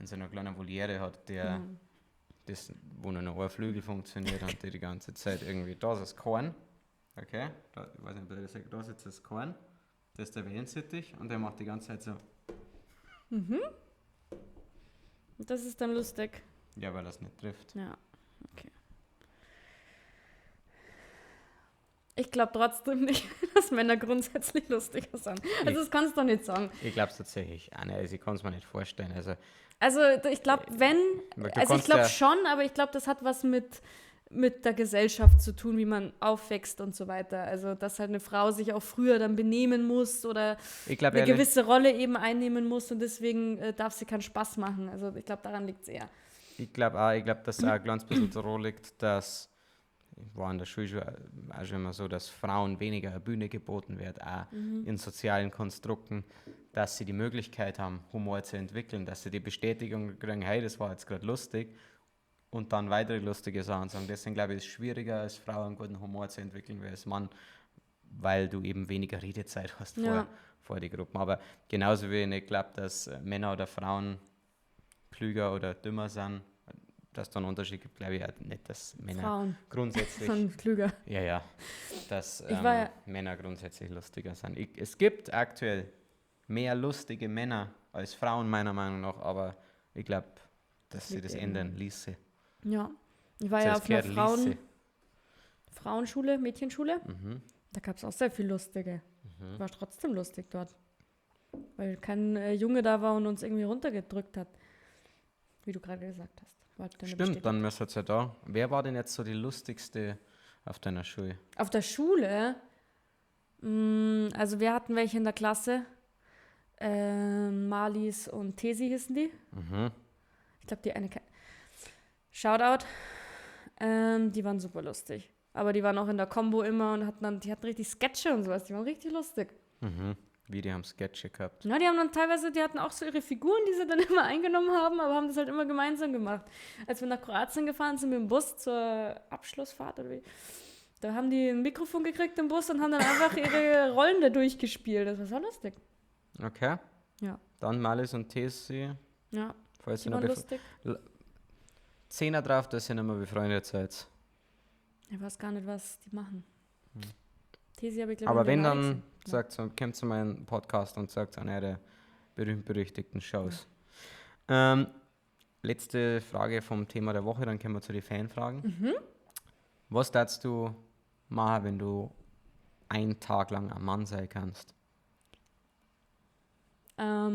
so einer kleinen Voliere hat, der, Das, wo nur noch ein Flügel funktioniert und die ganze Zeit irgendwie, da ist das Korn, okay, da, ich weiß nicht, ob ich das sage, da ist jetzt das Korn, das ist der Wellensittich und der macht die ganze Zeit so. Mhm. Das ist dann lustig. Ja, weil das nicht trifft. Ja, okay. Ich glaube trotzdem nicht, dass Männer grundsätzlich lustiger sind. Also das kannst du doch nicht sagen. Ich glaube es tatsächlich auch nicht. Also ich kann es mir nicht vorstellen. Also ich glaube, wenn, also ich glaube schon, aber ich glaube, das hat was mit der Gesellschaft zu tun, wie man aufwächst und so weiter. Also dass halt eine Frau sich auch früher dann benehmen muss oder glaub, eine gewisse Rolle eben einnehmen muss und deswegen darf sie keinen Spaß machen. Also ich glaube, daran liegt es eher. Ich glaube auch, dass es auch ein kleines bisschen daran liegt, dass war in der Schule schon, auch schon immer so, dass Frauen weniger eine Bühne geboten wird, auch in sozialen Konstrukten, dass sie die Möglichkeit haben, Humor zu entwickeln, dass sie die Bestätigung kriegen, hey, das war jetzt gerade lustig und dann weitere lustige Sachen sagen. Deswegen glaube ich, ist es schwieriger, als Frau einen guten Humor zu entwickeln, wie als Mann, weil du eben weniger Redezeit hast vor die Gruppen. Aber genauso wie ich nicht glaube, dass Männer oder Frauen klüger oder dümmer sind, dass da einen Unterschied gibt, glaube ich auch nicht, dass Männer Frauen grundsätzlich sind klüger. Ja, ja. Dass Männer grundsätzlich lustiger sind. Es gibt aktuell mehr lustige Männer als Frauen, meiner Meinung nach, aber ich glaube, dass sie das ändern ließe. Ja. Ich war ja auf einer Frauenschule, Mädchenschule. Mhm. Da gab es auch sehr viel Lustige. Mhm. War trotzdem lustig dort. Weil kein Junge da war und uns irgendwie runtergedrückt hat. Wie du gerade gesagt hast. Stimmt, dann müsst ihr jetzt ja da. Wer war denn jetzt so die lustigste auf deiner Schule? Auf der Schule? Also wir hatten welche in der Klasse. Marlies und Tesi hießen die. Mhm. Ich glaube, die eine... Shoutout. Die waren super lustig. Aber die waren auch in der Kombo immer und die hatten richtig Sketche und sowas. Die waren richtig lustig. Mhm. Wie, die haben Sketche gehabt? Na, die haben dann teilweise, die hatten auch so ihre Figuren, die sie dann immer eingenommen haben, aber haben das halt immer gemeinsam gemacht. Als wir nach Kroatien gefahren sind mit dem Bus zur Abschlussfahrt oder wie, da haben die ein Mikrofon gekriegt im Bus und haben dann einfach ihre Rollen da durchgespielt. Das war so lustig. Okay. Ja. Dann Malis und Tesi. Ja, falls die waren lustig. Zehner drauf, dass ihr nicht mehr befreundet seid. Ich weiß gar nicht, was die machen. Tesi habe ich, glaube Aber wenn, dann sagt, kommt zu meinem Podcast und sagt an eure berühmt-berüchtigten Shows. Ja. Letzte Frage vom Thema der Woche, dann kommen wir zu den Fanfragen. Mhm. Was darfst du machen, wenn du einen Tag lang ein Mann sein kannst? Das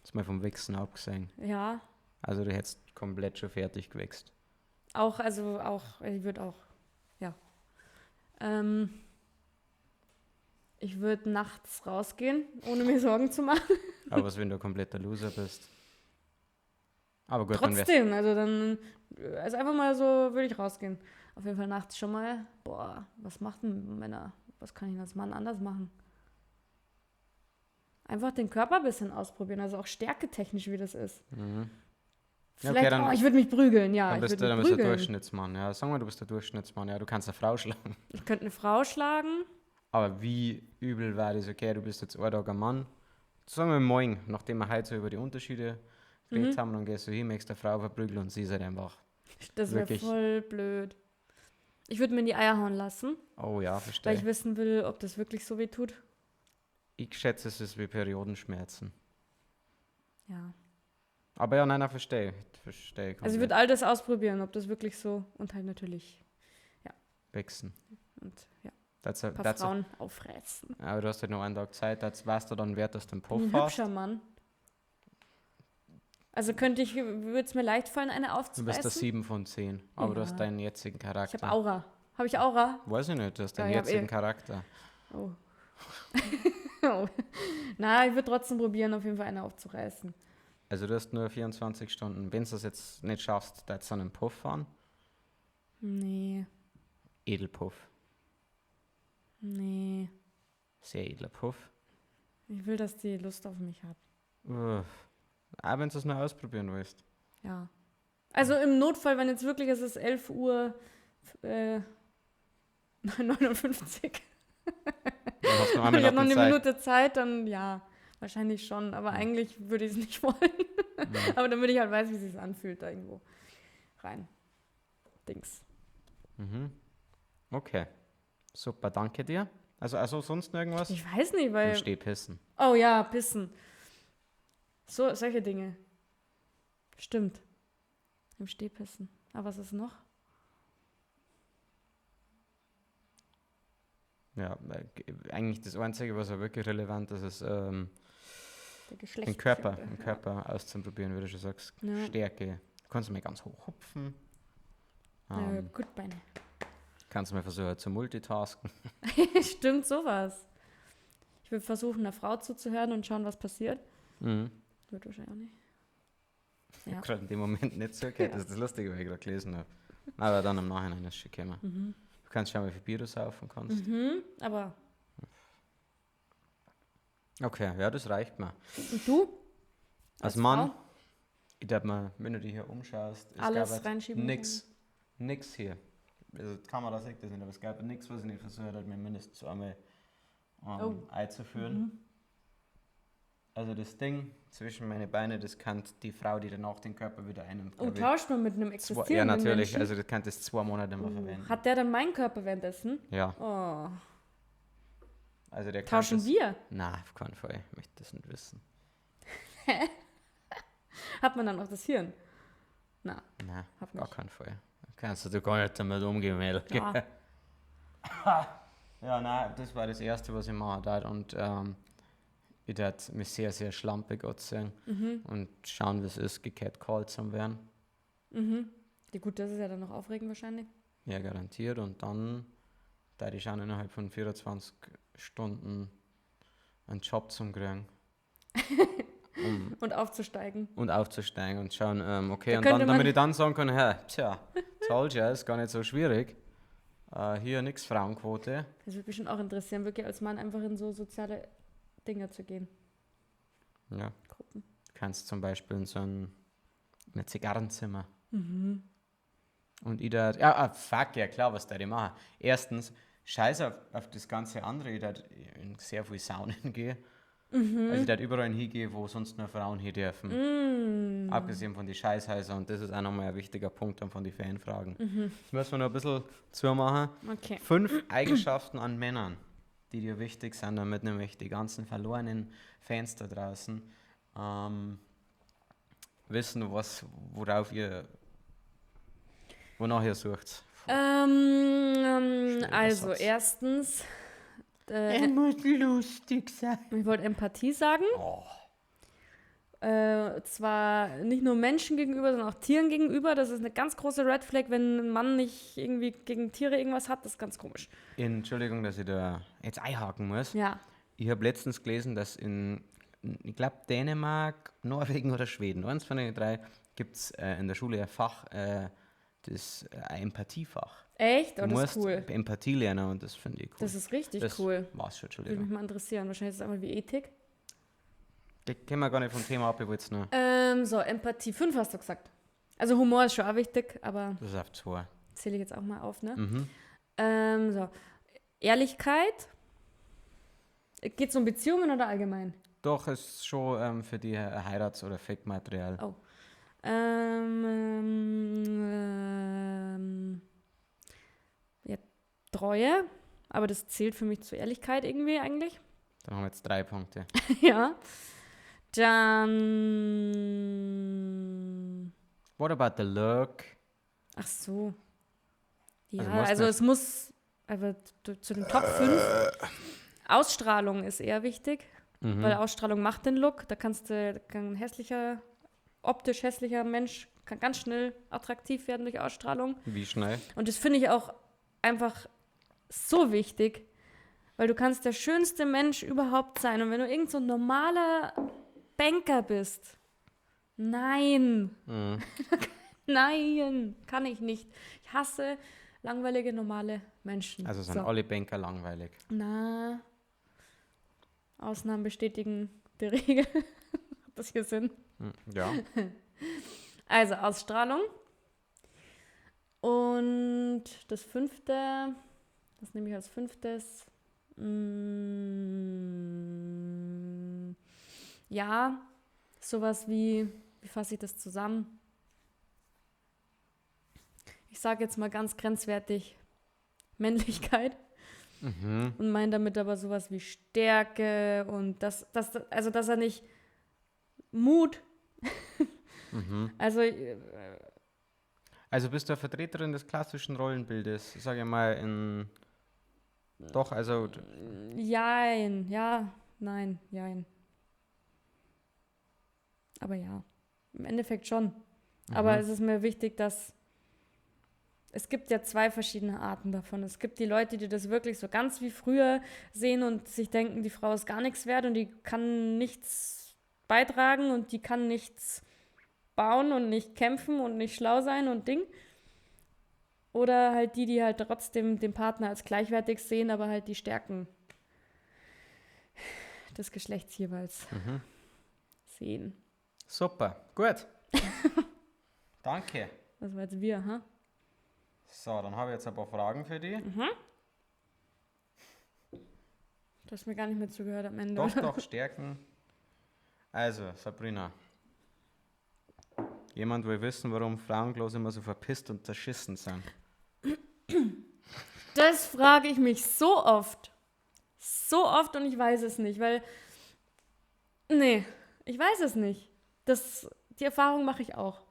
ist mal vom Wichsen abgesehen. Ja. Also du hättest komplett schon fertig gewichst. Auch, ich würde auch, ja. Ich würde nachts rausgehen, ohne mir Sorgen zu machen. Aber was, wenn du ein kompletter Loser bist? Aber gut, trotzdem, dann also einfach mal so würde ich rausgehen. Auf jeden Fall nachts schon mal, boah, was macht denn Männer? Was kann ich als Mann anders machen? Einfach den Körper ein bisschen ausprobieren, also auch stärketechnisch, wie das ist. Mhm. Vielleicht, okay, dann, ich würde mich prügeln, ja. Dann bist du der Durchschnittsmann, ja. Sag mal, du bist der Durchschnittsmann, ja. Du kannst eine Frau schlagen. Ich könnte eine Frau schlagen. Aber wie übel war das? Okay, du bist jetzt ein Tag ein Mann. Sagen wir morgen, nachdem wir heute so über die Unterschiede geredet haben, dann gehst du hin, möchtest eine Frau verprügeln und sie ist halt einfach. Das wäre voll blöd. Ich würde mir in die Eier hauen lassen. Oh ja, verstehe. Weil ich wissen will, ob das wirklich so weh tut. Ich schätze, es ist wie Periodenschmerzen. Ja. Aber ja, nein, verstehe. Verstehe. Also ich würde all das ausprobieren, ob das wirklich so und halt natürlich, ja. Wechseln. Und ja. Ein paar Frauen auffressen. Aber du hast halt noch einen Tag Zeit, das weißt du dann wert, dass du den Puff hast. Ein hübscher Mann. Also würde es mir leicht fallen, eine aufzureißen? Du bist der 7 von 10, aber ja. Du hast deinen jetzigen Charakter. Ich habe Aura. Habe ich Aura? Weiß ich nicht, du hast deinen jetzigen Charakter. Oh. Oh. Na, ich würde trotzdem probieren, auf jeden Fall eine aufzureißen. Also du hast nur 24 Stunden. Wenn du das jetzt nicht schaffst, darfst du einen Puff fahren? Nee. Edelpuff. Nee. Sehr edler Puff. Ich will, dass die Lust auf mich hat. Uff. Auch wenn du es nur ausprobieren willst. Ja. Also im Notfall, wenn jetzt wirklich, es ist 11 Uhr 59. Dann hast du noch ich habe noch eine Minute Zeit, dann ja, wahrscheinlich schon. Aber eigentlich würde ich es nicht wollen. Ja. Aber damit ich halt weiß, wie es sich anfühlt, da irgendwo rein. Dings. Mhm. Okay. Super, danke dir. Also sonst noch irgendwas? Ich weiß nicht, weil. Im Steh pissen. Oh ja, pissen. So, solche Dinge. Stimmt. Im Steh pissen. Aber was ist noch? Ja, eigentlich das Einzige, was ja wirklich relevant ist, ist den Körper, den Körper auszuprobieren, wie du schon sagst. Ja. Stärke. Du kannst mal ganz hoch hupfen. Ja, gut, Beine. Kannst du mal versuchen zu multitasken. Stimmt, sowas. Ich will versuchen, einer Frau zuzuhören und schauen, was passiert. Mhm. Wird wahrscheinlich auch nicht. Ich habe gerade in dem Moment nicht zugehört. Ja. Das ist das Lustige, weil ich gerade gelesen habe. Aber dann im Nachhinein ist es schon gekommen. Mhm. Du kannst schauen, wie viel Bier du saufen kannst. Mhm, aber. Okay, ja, das reicht mir. Und du? Als Mann, ich darf mal, wenn du dich hier umschaust, es alles gab reinschieben. Nix hier. Also die Kamera sieht das nicht, aber es gab nichts, was ich nicht versucht habe, mir mindestens einmal einzuführen. Mhm. Also das Ding zwischen meine Beine, das kann die Frau, die danach den Körper wieder einnimmt. Oh, tauscht man mit einem existierenden Ja, natürlich. Menschen? Also das kann das 2 Monate immer verwenden. Hat der dann meinen Körper währenddessen? Ja. Oh. Also der Tauschen das, wir? Nein, auf keinen Fall. Ich möchte das nicht wissen. Hat man dann auch das Hirn? Na, Nein, auf gar keinen Fall. Kannst du gar nicht damit umgehen, Mädel. Ja. Ja, nein, das war das Erste, was ich machen darf. Und ich werde mich sehr, sehr schlampig anziehen und schauen, wie es ist, gecatcalled zu werden. Mhm. Ja, gut, das ist ja dann noch aufregend wahrscheinlich. Ja, garantiert. Und dann da ich schauen, innerhalb von 24 Stunden einen Job zu kriegen. Und aufzusteigen. Und aufzusteigen und schauen, okay, Da und dann, könnte man- damit ich dann sagen kann, hä, tja, told ya, ist gar nicht so schwierig. Hier nix Frauenquote. Das würde mich schon auch interessieren, wirklich als Mann einfach in so soziale Dinge zu gehen. Ja. Gruppen. Du kannst zum Beispiel in so ein Zigarrenzimmer. Mhm. Und ich da, ja, fuck, ja klar, was da ich machen. Erstens, scheiß auf das ganze andere, ich da in sehr viel Saunen gehe. Mhm. Also ich da überall hingehen, wo sonst nur Frauen hin dürfen. Mhm. Abgesehen von den Scheißhäusern, und das ist auch nochmal ein wichtiger Punkt dann von den Fanfragen. Mhm. Das müssen wir noch ein bisschen zumachen. Okay. 5 Eigenschaften an Männern, die dir wichtig sind, damit nämlich die ganzen verlorenen Fans da draußen wissen, wonach ihr sucht. Schwieriger Also Satz. erstens, Er muss lustig sein. ich wollte Empathie sagen. Oh. Zwar nicht nur Menschen gegenüber, sondern auch Tieren gegenüber. Das ist eine ganz große Red Flag, wenn ein Mann nicht irgendwie gegen Tiere irgendwas hat. Das ist ganz komisch. Entschuldigung, dass ich da jetzt einhaken muss. Ja. Ich habe letztens gelesen, dass in, ich glaube, Dänemark, Norwegen oder Schweden, eins von den 3, gibt es in der Schule ein Fach, das ein Empathiefach. Echt? Oh, Du das ist musst cool. Empathie lernen und das finde ich cool. Das ist richtig Das cool. war's schon, Würde Entschuldigung. mich mal interessieren. Wahrscheinlich ist es einmal wie Ethik. Da können wir gar nicht vom Thema ab, ich wollte es nur. So, Empathie 5 hast du gesagt. Also Humor ist schon auch wichtig, aber Das ist auf 2. zähle ich jetzt auch mal auf, ne? Mhm. So. Ehrlichkeit. Geht es um Beziehungen oder allgemein? Doch, ist schon für die Heirats- oder Fake-Material. Oh. Ja, Treue, aber das zählt für mich zur Ehrlichkeit irgendwie eigentlich. Dann haben wir jetzt 3 Punkte. Ja. Dann. What about the look? Ach so. Ja, Also musst also nicht. es muss, aber zu den Top 5. Ausstrahlung ist eher wichtig, weil Ausstrahlung macht den Look. Da kannst du, da kann ein hässlicher, optisch hässlicher Mensch kann ganz schnell attraktiv werden durch Ausstrahlung. Wie schnell? Und das finde ich auch einfach so wichtig, weil du kannst der schönste Mensch überhaupt sein. Und wenn du irgend so ein normaler Banker bist, nein, nein, kann ich nicht. Ich hasse langweilige, normale Menschen. Also sind so. alle Banker langweilig. Na, Ausnahmen bestätigen die Regel. Hat das hier Sinn? Ja. Also Ausstrahlung. Und das fünfte, das nehme ich als fünftes. Ja, sowas wie, wie fasse ich das zusammen? Ich ich sage jetzt mal ganz grenzwertig, Männlichkeit. Und meine damit aber sowas wie Stärke und das, also dass er nicht Mut. Also, Also bist du eine Vertreterin des klassischen Rollenbildes, sage ich mal, in. Doch, also. Jein, ja, nein, jein. Aber ja, im Endeffekt schon. Aber es ist mir wichtig, dass es gibt ja zwei verschiedene Arten davon. Es gibt die Leute, die das wirklich so ganz wie früher sehen und sich denken, die Frau ist gar nichts wert und die kann nichts beitragen und die kann nichts bauen und nicht kämpfen und nicht schlau sein und Ding. Oder halt die, die halt trotzdem den Partner als gleichwertig sehen, aber halt die Stärken des Geschlechts jeweils sehen. Super, gut. Danke. Das war jetzt wir, ha? So, dann habe ich jetzt ein paar Fragen für dich. Du hast mir gar nicht mehr zugehört am Ende. Doch, doch, Stärken. Also, Sabrina. Jemand will wissen, warum Frauenklos immer so verpisst und zerschissen sind. Das frage ich mich so oft. So oft und ich weiß es nicht, weil. Nee, ich weiß es nicht. Die Erfahrung mache ich auch.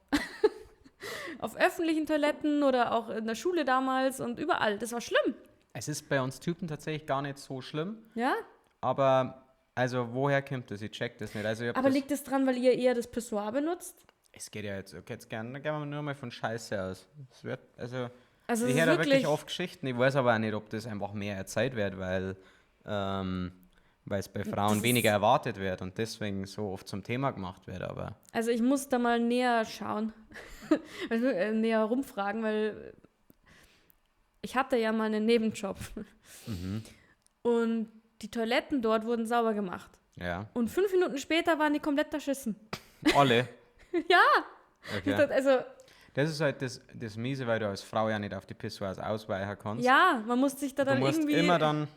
Auf öffentlichen Toiletten oder auch in der Schule damals und überall. Das war schlimm. Es ist bei uns Typen tatsächlich gar nicht so schlimm, Ja? aber also woher kommt das? Ich check das nicht. Also ich hab Aber das, liegt es dran, weil ihr eher das Pissoir benutzt? Es geht ja jetzt, okay, jetzt gerne, gehen wir nur mal von Scheiße aus. Es wird, also, Also es ich ist höre da wirklich wirklich oft Geschichten. Ich weiß aber auch nicht, ob das einfach mehr erzählt wird, weil es bei Frauen ist- weniger erwartet wird und deswegen so oft zum Thema gemacht wird. Aber Also ich muss da mal näher schauen, also, näher rumfragen, weil ich hatte ja mal einen Nebenjob. Und die Toiletten dort wurden sauber gemacht. ja, Und 5 Minuten später waren die komplett erschissen. alle. Ja, Okay. also Das ist halt das Miese, weil du als Frau ja nicht auf die Pissoirs ausweichen kannst. ja, man muss sich da Du dann musst irgendwie. immer dann.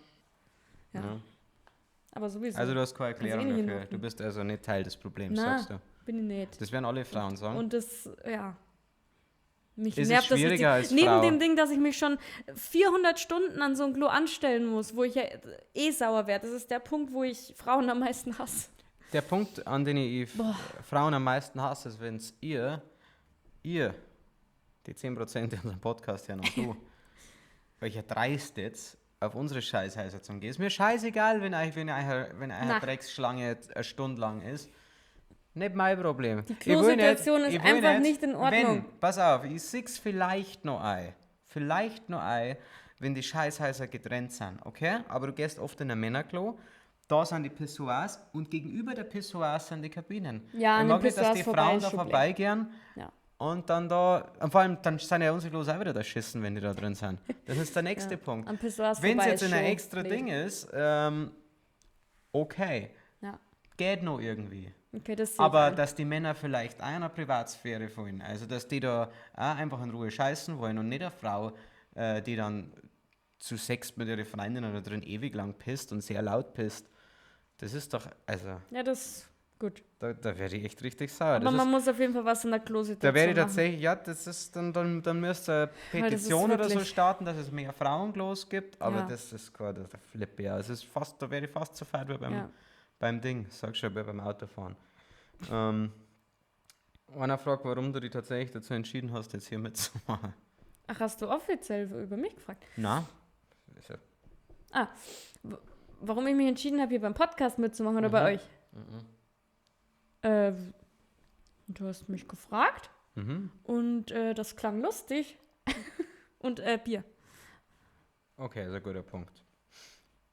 Ja. Ja. Aber sowieso. Also du hast keine Kannst eh Erklärung nicht dafür. hinhocken. Du bist also nicht Teil des Problems, Na, sagst du. bin ich nicht. Das werden alle Frauen sagen. Und das, ja. Mich Ist es nervt das richtig. schwieriger als Neben Frau? dem Ding, dass ich mich schon 400 Stunden an so ein Klo anstellen muss, wo ich ja eh sauer werde. Das ist der Punkt, wo ich Frauen am meisten hasse. Der Punkt, an den ich Frauen am meisten hasse, ist, wenn es ihr, die 10%, die unseren Podcast hören und du, euch erdreist jetzt, auf unsere Scheißhäuser zu gehen. Ist mir scheißegal, wenn euch, wenn eine Na. Drecksschlange jetzt eine Stunde lang ist. Nicht mein Problem. Die Ich will nicht- Klosituation ist ich will einfach nicht in Ordnung. Wenn, pass auf, ich sieh's vielleicht noch ein. Vielleicht noch ein, wenn die Scheißhäuser getrennt sind, okay? Aber du gehst oft in ein Männerklo, da sind die Pissoirs und gegenüber der Pissoirs sind die Kabinen. Ja, ich an den mag nicht, dass Pissoirs die vorbei Frauen ist da schon blöd. vorbeigehen Ja. und dann da, und vor allem, dann sind ja unsere Klos auch wieder da schissen, wenn die da drin sind. Das ist der nächste Ja. Punkt. Am Pissoirs Wenn es vorbei jetzt ist in ein schon extra blöd. Ding ist, okay, Ja. geht noch irgendwie. Okay, das sehe ich Aber ein. dass die Männer vielleicht auch in einer Privatsphäre wollen, also dass die da auch einfach in Ruhe scheißen wollen und nicht eine Frau, die dann zu Sex mit ihrer Freundin oder drin ewig lang pisst und sehr laut pisst. Das ist doch, also, Ja, das ist gut. da werde ich echt richtig sauer. Aber Das man ist, muss auf jeden Fall was in der Klosituation da werde ich machen. tatsächlich, ja, das ist, dann müsste eine Weil das ist Petition oder so wirklich- starten, dass es mehr Frauenklos gibt, aber Ja. das ist gerade der Flip, ja. Es ist fast, da werde ich fast so fad wie beim, Ja. beim Ding, sag schon, wie beim Autofahren. Einer fragt, warum du dich tatsächlich dazu entschieden hast, jetzt hier mitzumachen. Ach, hast du offiziell über mich gefragt? Na? Ist ja- Ah, warum ich mich entschieden habe, hier beim Podcast mitzumachen oder bei euch? Du hast mich gefragt und das klang lustig. Und Bier. Okay, ist ein guter Punkt.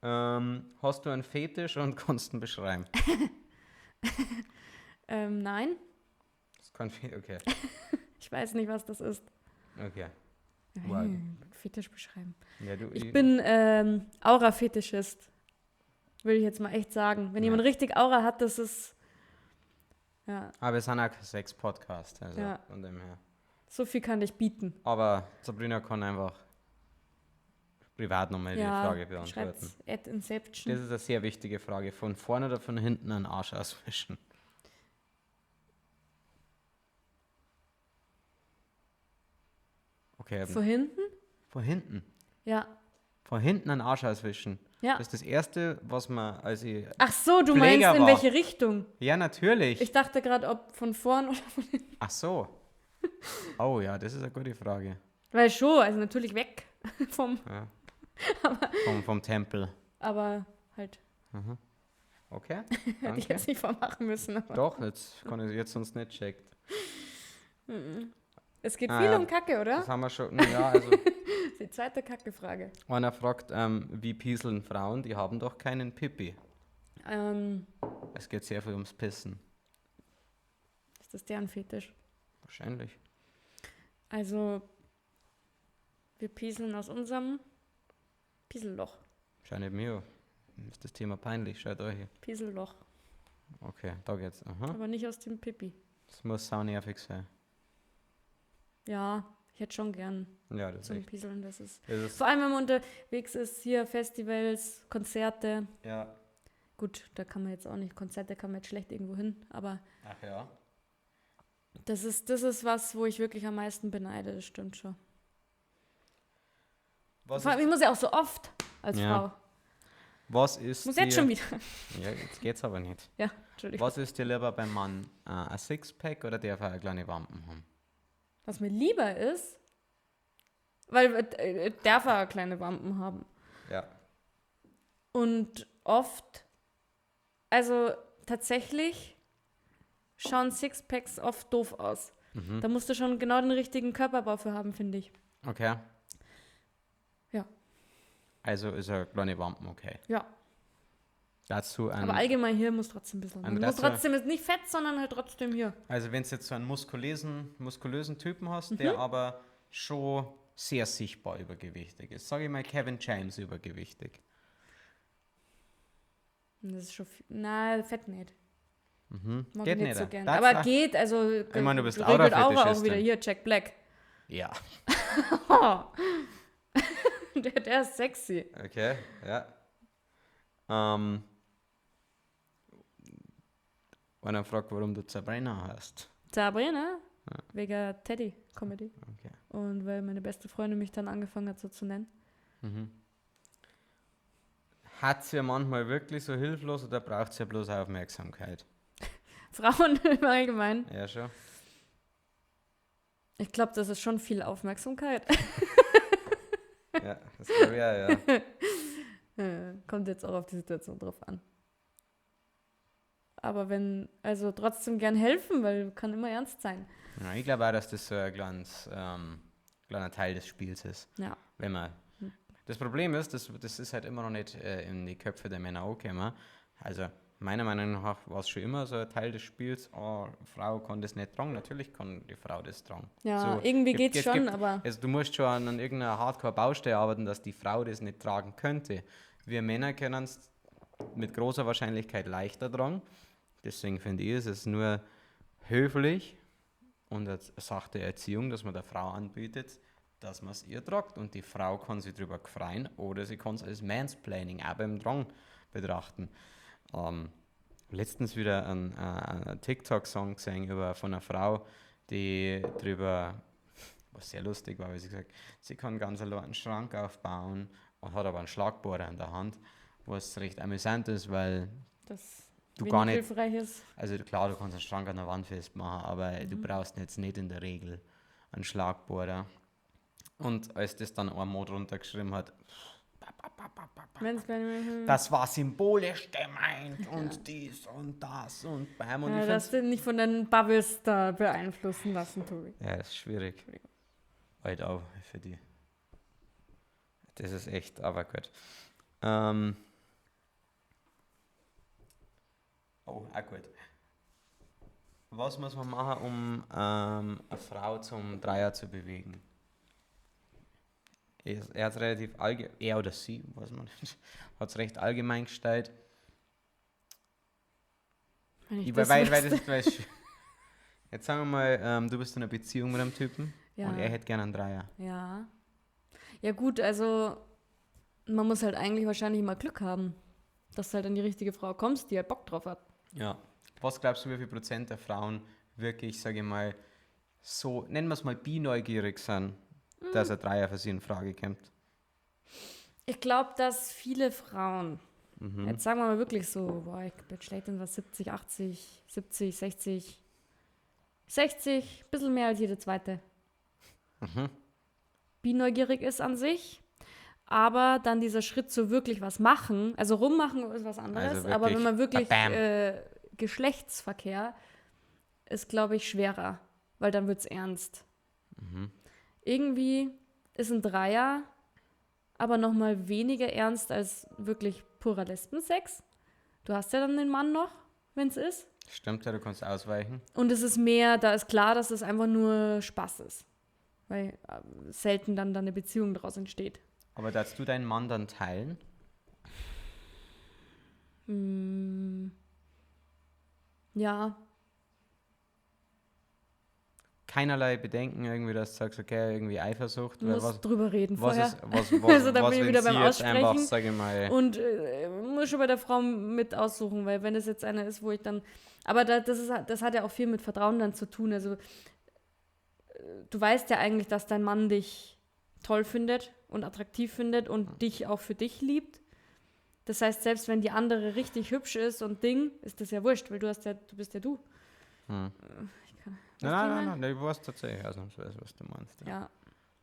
Hast du einen Fetisch und kannst ihn beschreiben? Nein, Das ist kein Fetisch, okay. ich weiß nicht, was das ist. Okay. Wow. Fetisch beschreiben. Ja, du, Ich bin Aura-Fetischist. Würde ich jetzt mal echt sagen. Wenn Ja. jemand richtig Aura hat, das ist. Ja, Aber wir sind auch kein Sex-Podcast, also Ja. von dem her. so viel kann ich bieten. Aber Sabrina kann einfach privat nochmal die Ja, Frage beantworten. schreibt's at Inception. Das ist eine sehr wichtige Frage. Von vorne oder von hinten einen Arsch auswischen? Okay. Von hinten? Von hinten? Ja. Von hinten einen Arsch auswischen? Ja. Das ist das Erste, was man, als ich Ach so, du Pfleger meinst in war. welche Richtung? Ja, natürlich. Ich dachte gerade, ob von vorn oder von hinten. Ach so. Oh ja, das ist eine gute Frage. Weil schon, also natürlich weg vom, Ja. Vom Tempel. aber halt, Okay, hätte ich danke. jetzt nicht vormachen müssen. Aber Doch, jetzt kann ich jetzt sonst nicht checkt. Es geht Ah, viel ja. um Kacke, oder? Das haben wir schon. Ja, also Das ist die zweite Kacke-Frage. einer fragt, wie pieseln Frauen? Die haben doch keinen Pipi. Es geht sehr viel ums Pissen. Ist das deren Fetisch? Wahrscheinlich. Also, wir pieseln aus unserem Pieselloch. Scheint mir. Ist das Thema peinlich? Schaut euch. Pieselloch. Okay, da geht's. Aha. Aber nicht aus dem Pipi. Das muss saunervig sein. Ja, ich hätte schon gern Ja, das ist zum echt. Pieseln. Das ist. Das ist Vor allem, wenn man unterwegs ist, hier Festivals, Konzerte. ja. Gut, da kann man jetzt auch nicht, Konzerte kann man jetzt schlecht irgendwo hin, aber Ach ja. das ist was, wo ich wirklich am meisten beneide, das stimmt schon. Was Vor allem, ist, ich muss ja auch so oft als Ja. Frau. was ist Muss jetzt dir, schon wieder. Ja, jetzt geht's aber nicht. Ja, Entschuldigung. Was ist dir lieber beim Mann? Ein Sixpack oder darf er eine kleine Wampen haben? Was mir lieber ist, weil darf er kleine Wampen haben. Ja. Und oft, also tatsächlich schauen Sixpacks oft doof aus. Mhm. Da musst du schon genau den richtigen Körperbau für haben, finde ich. Okay. Ja. Also ist eine kleine Wampen okay. Ja. Dazu ein, Aber allgemein hier muss trotzdem ein bisschen. Ein Man muss Reste- trotzdem, ist nicht fett, sondern halt trotzdem hier. also wenn du jetzt so einen muskulösen Typen hast, der aber schon sehr sichtbar übergewichtig ist. Sag ich mal Kevin James übergewichtig. Und Das ist schon viel. Na, fett nicht. Mhm. Mag Geht ich nicht nicht. so gern. Darf's Aber auch- geht, also. Ich meine, du bist regelt auch Aura-Fetischistin. wieder hier, Jack Black. Ja. Der ist sexy. Okay, ja. Einer fragt, warum du Sabrina hast. Sabrina? Wegen Teddy-Comedy. Okay. Und weil meine beste Freundin mich dann angefangen hat, so zu nennen. Mhm. Hat sie ja manchmal wirklich so hilflos oder braucht sie ja bloß Aufmerksamkeit? Frauen im Allgemeinen. Ja, schon. Ich glaube, das ist schon viel Aufmerksamkeit. Ja, das glaube ich auch, ja. Kommt jetzt auch auf die Situation drauf an. Aber wenn, also trotzdem gern helfen, weil kann immer ernst sein. Ja, ich glaube auch, dass das so ein kleiner Teil des Spiels ist. Ja. Wenn man. Das Problem ist, das ist halt immer noch nicht in die Köpfe der Männer angekommen. Also, meiner Meinung nach war es schon immer so ein Teil des Spiels, oh, Frau kann das nicht tragen. Natürlich kann die Frau das tragen. Ja, So, irgendwie geht's es schon, gibt, aber- Also, du musst schon an irgendeiner Hardcore-Baustelle arbeiten, dass die Frau das nicht tragen könnte. Wir Männer können es mit großer Wahrscheinlichkeit leichter tragen. Deswegen finde ich, es ist nur höflich und eine Sache der Erziehung, dass man der Frau anbietet, dass man es ihr tragt. Und die Frau kann sich darüber freuen oder sie kann es als Mansplaining auch beim Drang betrachten. Letztens wieder einen TikTok-Song gesehen von einer Frau, die drüber, was sehr lustig war, weil sie gesagt hat, sie kann ganz allein einen Schrank aufbauen und hat aber einen Schlagbohrer in der Hand, was recht amüsant ist, weil Das du wenig gar nicht hilfreich ist. Also klar, du kannst einen Schrank an der Wand festmachen, aber du brauchst jetzt nicht in der Regel einen Schlagbohrer. Und als das dann ein Mod runtergeschrieben hat, Mansplaining. das war symbolisch gemeint und dies und das und bam und Ja, ich lass find's, dich nicht von deinen Bubbles da beeinflussen lassen, Tobi. Ja, ist schwierig. Halt auch für die. Das ist echt, aber gut. Oh, auch gut. Was muss man machen, um eine Frau zum Dreier zu bewegen? Er hat relativ allgemein, er oder sie, weiß man nicht, hat es recht allgemein gestellt. Wenn ich Ich, das weil, wüsste. das, weil jetzt sagen wir mal, du bist in einer Beziehung mit einem Typen Ja. und er hätte gerne einen Dreier. Ja. Ja, gut, also man muss halt eigentlich wahrscheinlich immer Glück haben, dass du halt an die richtige Frau kommst, die halt Bock drauf hat. Ja. Was glaubst du, wie viel Prozent der Frauen wirklich, sage ich mal, so, nennen wir es mal, bineugierig sind? dass ein Dreier für sie in Frage kommt? Ich glaube, dass viele Frauen, jetzt sagen wir mal wirklich so, boah, ich bin schlecht in was, 70, 80, 70, 60, 60, ein bisschen mehr als jede zweite, bi neugierig ist an sich. Aber dann dieser Schritt zu wirklich was machen, also rummachen ist was anderes, Also aber wenn wirklich man wirklich bam. Geschlechtsverkehr ist, glaube ich, schwerer, weil dann wird es ernst. Irgendwie ist ein Dreier aber noch mal weniger ernst als wirklich purer Lesbensex. Du hast ja dann den Mann noch, wenn es ist. Stimmt ja, du kannst ausweichen. Und es ist mehr, da ist klar, dass es einfach nur Spaß ist. Weil selten dann da eine Beziehung daraus entsteht. Aber darfst du deinen Mann dann teilen? Ja, Keinerlei Bedenken irgendwie, dass du sagst, okay, irgendwie Eifersucht. du Weil musst was, drüber reden was vorher. ist, was, was, Also da was, bin ich wenn wieder sie beim jetzt einfach, Aussprechen. sag ich mal, Und muss schon bei der Frau mit aussuchen, weil wenn es jetzt eine ist, wo ich dann. Aber das hat ja auch viel mit Vertrauen dann zu tun. Also du weißt ja eigentlich, dass dein Mann dich toll findet und attraktiv findet und dich auch für dich liebt. Das heißt, selbst wenn die andere richtig hübsch ist und Ding, ist das ja wurscht, weil du bist ja du. Ich kann, weißt du, Nein, wie ich nein, mein? nein, nein, ich weiß tatsächlich ausnahmsweise, was du meinst. Ja. Ja.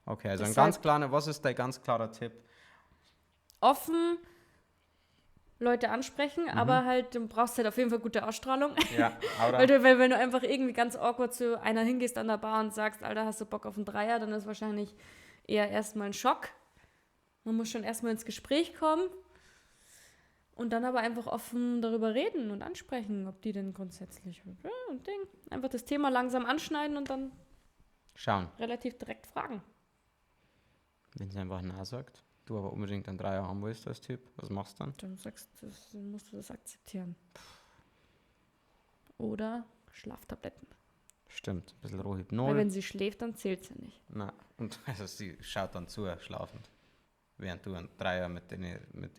Okay, also ein Deshalb- ganz klarer, was ist dein ganz klarer Tipp? Offen Leute ansprechen, aber halt, du brauchst halt auf jeden Fall gute Ausstrahlung. Ja, oder? Weil wenn du einfach irgendwie ganz awkward zu einer hingehst an der Bar und sagst, Alter, hast du Bock auf einen Dreier, dann ist wahrscheinlich eher erstmal ein Schock. Man muss schon erstmal ins Gespräch kommen und dann aber einfach offen darüber reden und ansprechen, ob die denn grundsätzlich und Ding. Einfach das Thema langsam anschneiden und dann Schauen, relativ direkt fragen. wenn sie einfach Nein sagt, du aber unbedingt einen Dreier haben willst als Typ, was machst du dann? Dann sagst du, das, dann musst du das akzeptieren. Oder Schlaftabletten. Stimmt, ein bisschen Weil Rohypnol. wenn sie schläft, dann zählt sie nicht. Nein, und also sie schaut dann zu, schlafend, während du einen Dreier mit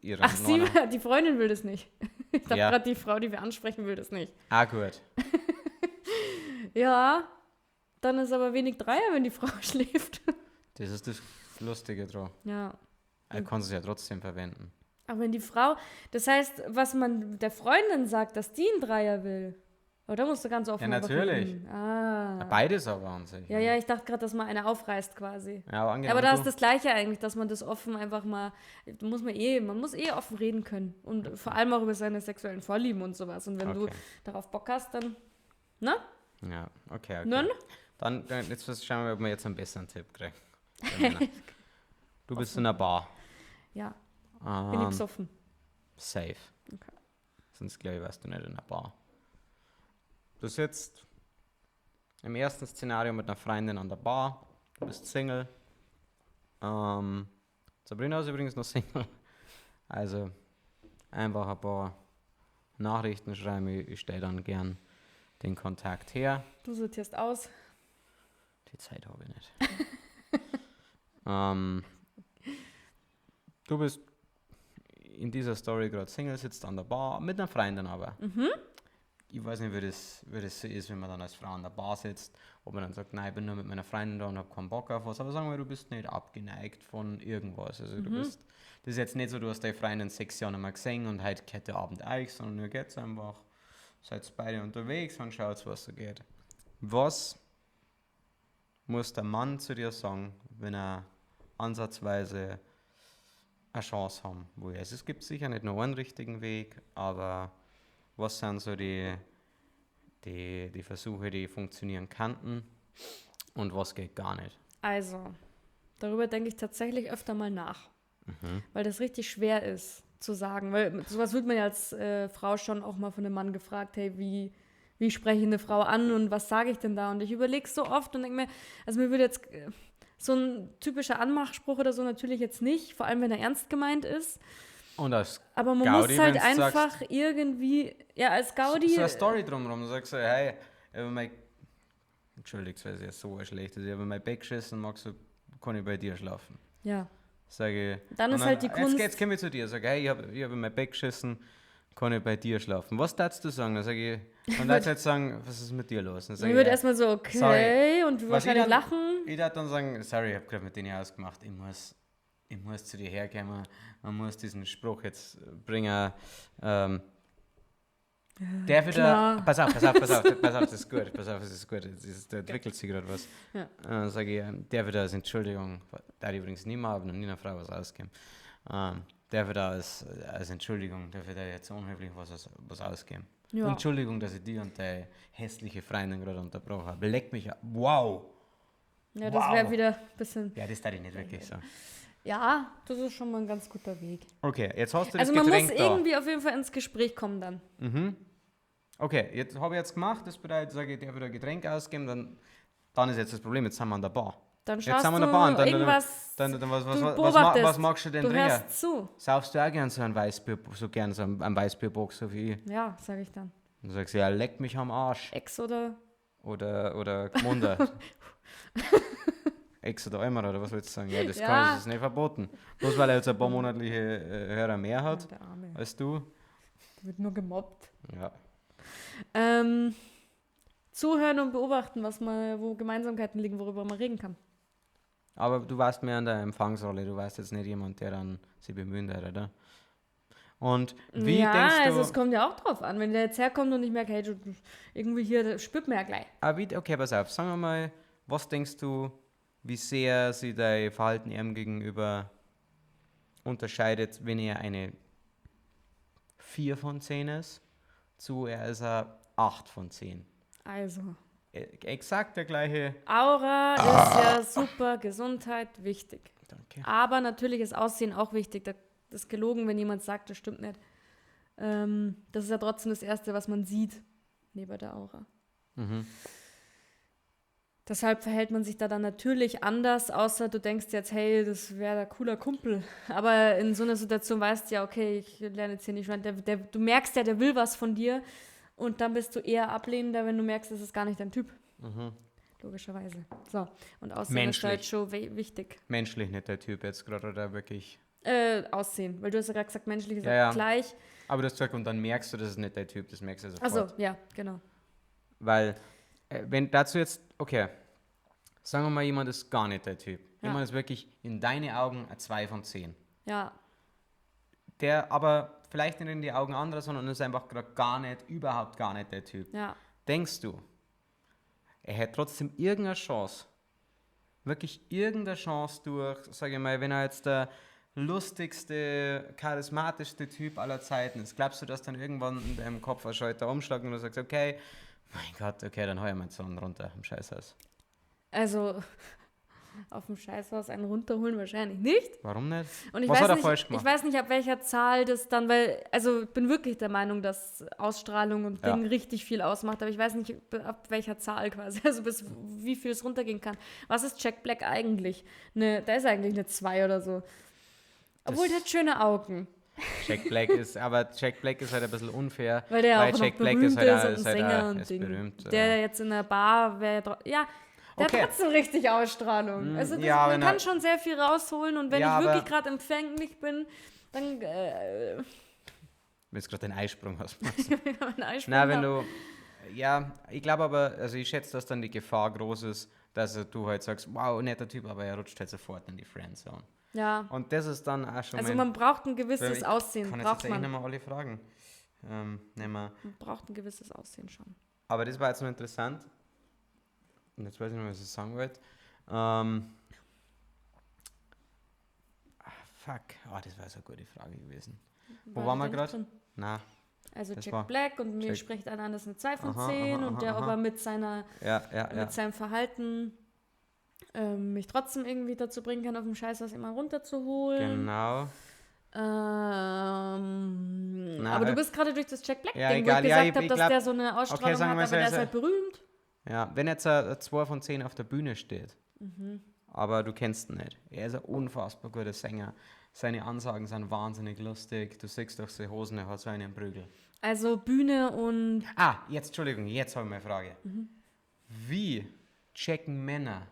ihrem Ach, sie, Nonner- die Freundin will das nicht. Ich dachte Ja. gerade, die Frau, die wir ansprechen, will das nicht. Ah, gut. Ja, dann ist aber wenig Dreier, wenn die Frau schläft. Das ist das Lustige dran. Ja. Er kann es ja trotzdem verwenden. Aber wenn die Frau, das heißt, was man der Freundin sagt, dass die einen Dreier will. Oh, da musst du ganz offen Ja, drüber natürlich. reden. Ah. Beides aber an sich. Ja, ja, ich dachte gerade, dass man eine aufreißt quasi. Ja, aber angenommen, Aber da du- ist das Gleiche eigentlich, dass man das offen einfach mal, man muss eh offen reden können. Und vor allem auch über seine sexuellen Vorlieben und sowas. Und wenn du Okay. darauf Bock hast, dann, ne? Ja, okay, okay. Nun? Dann jetzt schauen wir, ob wir jetzt einen besseren Tipp kriegen. Der Männer. Du bist in einer Bar. Ja, bin ich besoffen. Safe. Okay. Sonst, glaube ich, warst du nicht in einer Bar. Du sitzt im ersten Szenario mit einer Freundin an der Bar. Du bist Single. Sabrina ist übrigens noch Single. Also einfach ein paar Nachrichten schreiben. Ich stelle dann gern den Kontakt her. Du sortierst aus. Die Zeit habe ich nicht. Du bist in dieser Story gerade Single, sitzt an der Bar mit einer Freundin aber. Ich weiß nicht, wie das so ist, wenn man dann als Frau an der Bar sitzt, ob man dann sagt, nein, ich bin nur mit meiner Freundin da und habe keinen Bock auf was. Aber sagen wir, du bist nicht abgeneigt von irgendwas. Also du bist, das ist jetzt nicht so, du hast deine Freundin 6 Jahre nicht mehr gesehen und heute geht der Abend euch, sondern ihr geht's einfach, seid beide unterwegs und schaut, was so geht. Was muss der Mann zu dir sagen, wenn er ansatzweise eine Chance haben will? Also es gibt sicher nicht nur einen richtigen Weg, aber was sind so die Versuche, die funktionieren könnten und was geht gar nicht? Also, darüber denke ich tatsächlich öfter mal nach. Weil das richtig schwer ist zu sagen. Weil sowas wird man ja als Frau schon auch mal von einem Mann gefragt, hey, wie spreche ich eine Frau an und was sage ich denn da? Und ich überlege so oft und denke mir, also mir würde jetzt so ein typischer Anmachspruch oder so natürlich jetzt nicht, vor allem wenn er ernst gemeint ist. Und als Aber man Gaudi, muss halt wenn's sagst- einfach irgendwie, ja, als Gaudi. So eine Story drumherum. Du sagst so, hey, ich habe mein, entschuldigt, weil es ja so schlecht ist, ich habe mein Bett geschissen, magst du, kann ich bei dir schlafen? Ja. Sage ich. Dann und ist halt die Kunst- Jetzt komme ich zu dir, sage, hey, ich hab in mein Bett geschissen, Kann ich bei dir schlafen? Was darfst du sagen? Dann sage ich, und dann ich sagen, was ist mit dir los? Dann sag Ich würde erstmal so, okay, sorry. Und Was wahrscheinlich ich dann- lachen. Ich darf dann sagen, sorry, ich habe gerade mit denen ausgemacht, ich muss zu dir herkommen, man muss diesen Spruch jetzt bringen. Der wieder, pass auf, pass auf, pass auf, pass auf, das ist gut, pass auf, das ist gut, da entwickelt sich gerade was. Ja. Dann sage ich, der wieder als Entschuldigung, der ich übrigens nie mehr, habe noch nie einer Frau was ausgegeben. Der wieder als Entschuldigung, der wieder jetzt unhöflich was ausgeben. Ja. Entschuldigung, dass ich dich und deine hässliche Freundin gerade unterbrochen habe. Leck mich, wow! Ja, das wäre wieder ein bisschen. Ja, das darf ich nicht wirklich sagen. Ja, das ist schon mal ein ganz guter Weg. Okay, jetzt hast du das Also man Getränk muss da. irgendwie auf jeden Fall ins Gespräch kommen dann. Okay, jetzt habe ich jetzt gemacht, das bedeutet, sage ich, der wieder ein Getränk ausgeben, dann ist jetzt das Problem, jetzt sind wir an der Bar. Dann Jetzt schaust sind wir an der Bar und dann, irgendwas, dann, was magst du denn du trinken? hörst zu. Saufst du auch gern so ein Weißbier, so gern so ein Weißbierbock, so wie ich? Ja, sage ich dann. Dann sagst du, ja, leck mich am Arsch. Ex oder Oder Gmunder. Ex oder Eimer, oder was willst du sagen? Ja, das, Ja. Kann, das ist nicht verboten. Bloß weil er jetzt ein paar monatliche Hörer mehr hat Ja, der Arme. als du. Der wird nur gemobbt. Ja. Zuhören und beobachten, was man, wo Gemeinsamkeiten liegen, worüber man reden kann. Aber du warst mehr in der Empfangsrolle, du warst jetzt nicht jemand, der dann sich bemühen hat, oder? Und wie ja, denkst du... also es kommt ja auch drauf an, wenn der jetzt herkommt und ich merke, hey, du, irgendwie hier, das spürt man ja gleich. Ah, wie, okay, pass auf, sagen wir mal, was denkst du, wie sehr sich dein Verhalten ihm gegenüber unterscheidet, wenn er eine 4 von 10 ist, zu er ist eine 8 von 10? Also, Exakt der gleiche. Aura ist ja super, Gesundheit wichtig. Danke. Aber natürlich ist Aussehen auch wichtig. Das ist gelogen, wenn jemand sagt, das stimmt nicht. Das ist ja trotzdem das Erste, was man sieht, neben der Aura. Deshalb verhält man sich da dann natürlich anders, außer du denkst jetzt, hey, das wäre der cooler Kumpel. Aber in so einer Situation weißt du ja, okay, ich lerne jetzt hier nicht mehr. Du merkst ja, der will was von dir. Und dann bist du eher ablehnender, wenn du merkst, das ist gar nicht dein Typ. Logischerweise. So, und Aussehen ist halt schon wichtig. Menschlich nicht der Typ jetzt gerade, oder wirklich. Aussehen, weil du hast ja gerade gesagt, menschlich ist Ja, ja. gleich. Aber du hast gesagt, und dann merkst du, das ist nicht der Typ, das merkst du sofort. Also ja, genau. Weil, wenn dazu jetzt, okay, sagen wir mal, jemand ist gar nicht der Typ. Ja. Jemand ist wirklich in deine Augen eine 2 von 10. Ja, Der aber vielleicht nicht in die Augen anderer, sondern ist einfach gerade gar nicht, überhaupt gar nicht der Typ. ja. Denkst du, er hätte trotzdem irgendeine Chance, wirklich irgendeine Chance durch, sage ich mal, wenn er jetzt der lustigste, charismatischste Typ aller Zeiten ist, glaubst du, dass dann irgendwann in deinem Kopf ein Schalter umschlägt und du sagst, okay, mein Gott, okay, dann hau ich mal so einen runter im Scheißhaus. Also, auf dem Scheißhaus einen runterholen wahrscheinlich nicht. Warum nicht? Und ich Was weiß hat er nicht, falsch gemacht? Ich weiß nicht, ab welcher Zahl das dann, weil, also ich bin wirklich der Meinung, dass Ausstrahlung und Ja. Ding richtig viel ausmacht, aber ich weiß nicht, ab welcher Zahl quasi, also bis wie viel es runtergehen kann. Was ist Jack Black eigentlich? Ne, der ist eigentlich eine 2 oder so. Obwohl, der hat schöne Augen. Jack Black ist, aber Jack Black ist halt ein bisschen unfair, Weil der weil auch Jack Black ist halt ist und ein Sänger auch, und ist berühmt. Der jetzt in der Bar wäre ja, der Okay. hat trotzdem richtig Ausstrahlung. Also das, ja, man kann schon sehr viel rausholen und wenn Ja, ich wirklich gerade empfänglich bin, dann Wenn du gerade den Eisprung hast. mein Eisprung Na, wenn du, ja, ich glaube aber, also ich schätze, dass dann die Gefahr groß ist, dass du halt sagst, wow, netter Typ, aber er rutscht halt sofort in die Friendzone. Ja, Und das ist dann auch schon also man braucht ein gewisses Aussehen. kann jetzt Braucht man. nicht mehr alle Fragen. Nehmen wir. Man braucht ein gewisses Aussehen schon. Aber das war jetzt noch interessant. Und jetzt weiß ich nicht mehr, was ich sagen wollte. Fuck. Oh, das war so eine gute Frage gewesen. Wo War waren wir gerade? Na, Also Jack Black und mir Jack- spricht einer an, das ist eine 2 von Aha, 10 aha, und der aha. aber mit seiner ja, mit seinem Verhalten mich trotzdem irgendwie dazu bringen kann, auf dem Scheißhaus immer runterzuholen. Genau. Na, aber du bist gerade durch das Jack Black ja, Ding, wo ich gesagt habe, dass der so eine Ausstrahlung sagen hat, aber der ist halt berühmt. Ja, wenn jetzt ein 2 von 10 auf der Bühne steht, aber du kennst ihn nicht. Er ist ein unfassbar guter Sänger. Seine Ansagen sind wahnsinnig lustig. Du siehst durch seine Hosen, er hat so einen Prügel. Also Bühne und Ah, jetzt, Entschuldigung, jetzt habe ich meine Frage. Wie checken Männer,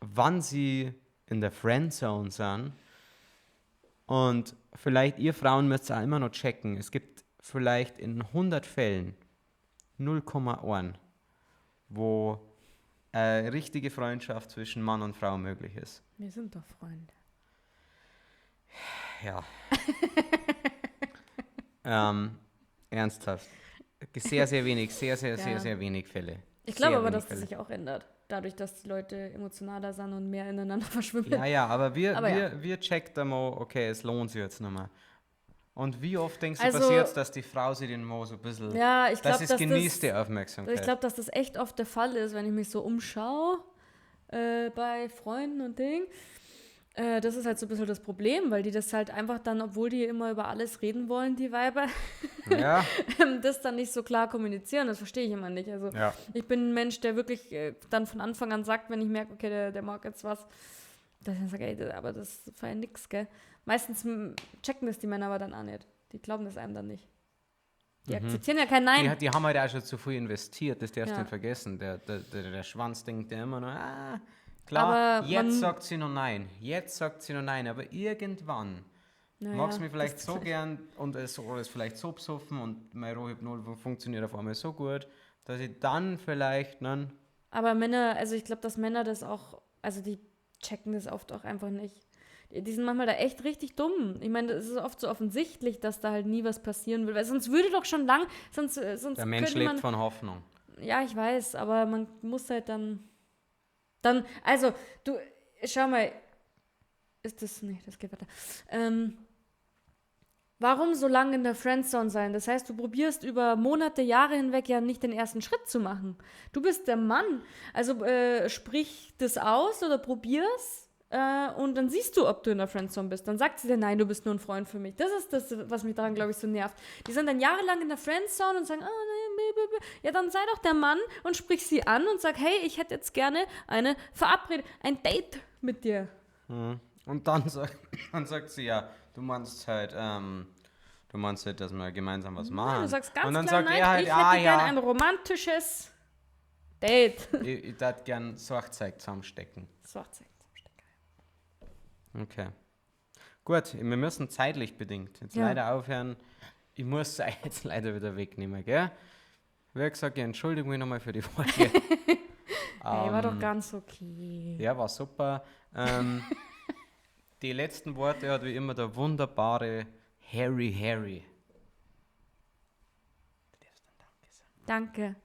wann sie in der Friendzone sind Und vielleicht ihr Frauen müsst auch immer noch checken. Es gibt vielleicht in 100 Fällen 0,1, wo eine richtige Freundschaft zwischen Mann und Frau möglich ist. Wir sind doch Freunde. Ja. Ernsthaft. Sehr, sehr wenig, sehr, sehr, sehr, sehr wenig Fälle. Ich glaube aber, dass das sich auch ändert. Dadurch, dass die Leute emotionaler sind und mehr ineinander verschwimmen. Ja, ja, aber wir checkt einmal, okay, es lohnt sich jetzt nochmal. Und wie oft denkst du, also, passiert es, dass die Frau sich den Mo so ein bisschen, ja, ich glaub, dass es genießt, die Aufmerksamkeit. Ich glaube, dass das echt oft der Fall ist, wenn ich mich so umschaue bei Freunden und Ding. Das ist halt so ein bisschen das Problem, weil die das halt einfach dann, obwohl die immer über alles reden wollen, die Weiber, ja. das dann nicht so klar kommunizieren. Das verstehe ich immer nicht. Also ich bin ein Mensch, der wirklich dann von Anfang an sagt, wenn ich merke, okay, der mag jetzt was, dass ich sage, ey, aber das ist fein nix, gell. Meistens checken das die Männer aber dann auch nicht. Die glauben das einem dann nicht. Die akzeptieren ja kein Nein. Die haben halt auch schon zu viel investiert, das darfst du nicht vergessen. Der Schwanz denkt ja immer noch, klar, aber jetzt sagt sie noch nein, jetzt sagt sie noch nein, aber irgendwann magst du mich vielleicht so gern und es ist vielleicht so besoffen und mein Rohypnol funktioniert auf einmal so gut, dass ich dann vielleicht, ne? Aber Männer, also ich glaube, dass Männer das auch, also die checken das oft auch einfach nicht. Die sind manchmal da echt richtig dumm. Ich meine, es ist oft so offensichtlich, dass da halt nie was passieren will, weil sonst würde doch schon lang, sonst Der Mensch lebt von Hoffnung. Ja, ich weiß, aber man muss halt dann, also, du, schau mal, ist das, nee, das geht weiter. Warum so lange in der Friendzone sein? Das heißt, du probierst über Monate, Jahre hinweg ja nicht den ersten Schritt zu machen. Du bist der Mann. Also sprich das aus oder probier's und dann siehst du, ob du in der Friendzone bist. Dann sagt sie dir, nein, du bist nur ein Freund für mich. Das ist das, was mich daran, glaube ich, so nervt. Die sind dann jahrelang in der Friendzone und sagen, oh, nein, b, b, b. Ja, dann sei doch der Mann und sprich sie an und sag, hey, ich hätte jetzt gerne eine Verabredung, ein Date mit dir. Mhm. Und dann sagt sie, ja, du meinst halt, dass wir gemeinsam was machen. Nein, du sagst ganz und dann klar, sagt nein, er halt, ich hätte gerne ein romantisches Date. Ich würde gern Sorgzeug zusammenstecken. Sorgzeug zusammenstecken. Okay. Gut, wir müssen zeitlich bedingt jetzt leider aufhören. Ich muss es jetzt leider wieder wegnehmen, gell? Wie gesagt, ich entschuldige mich nochmal für die Folge. Hey, war doch ganz okay. Ja, war super. Die letzten Worte hat wie immer der wunderbare Harry Harry. Du darfst dann Danke sagen. Danke.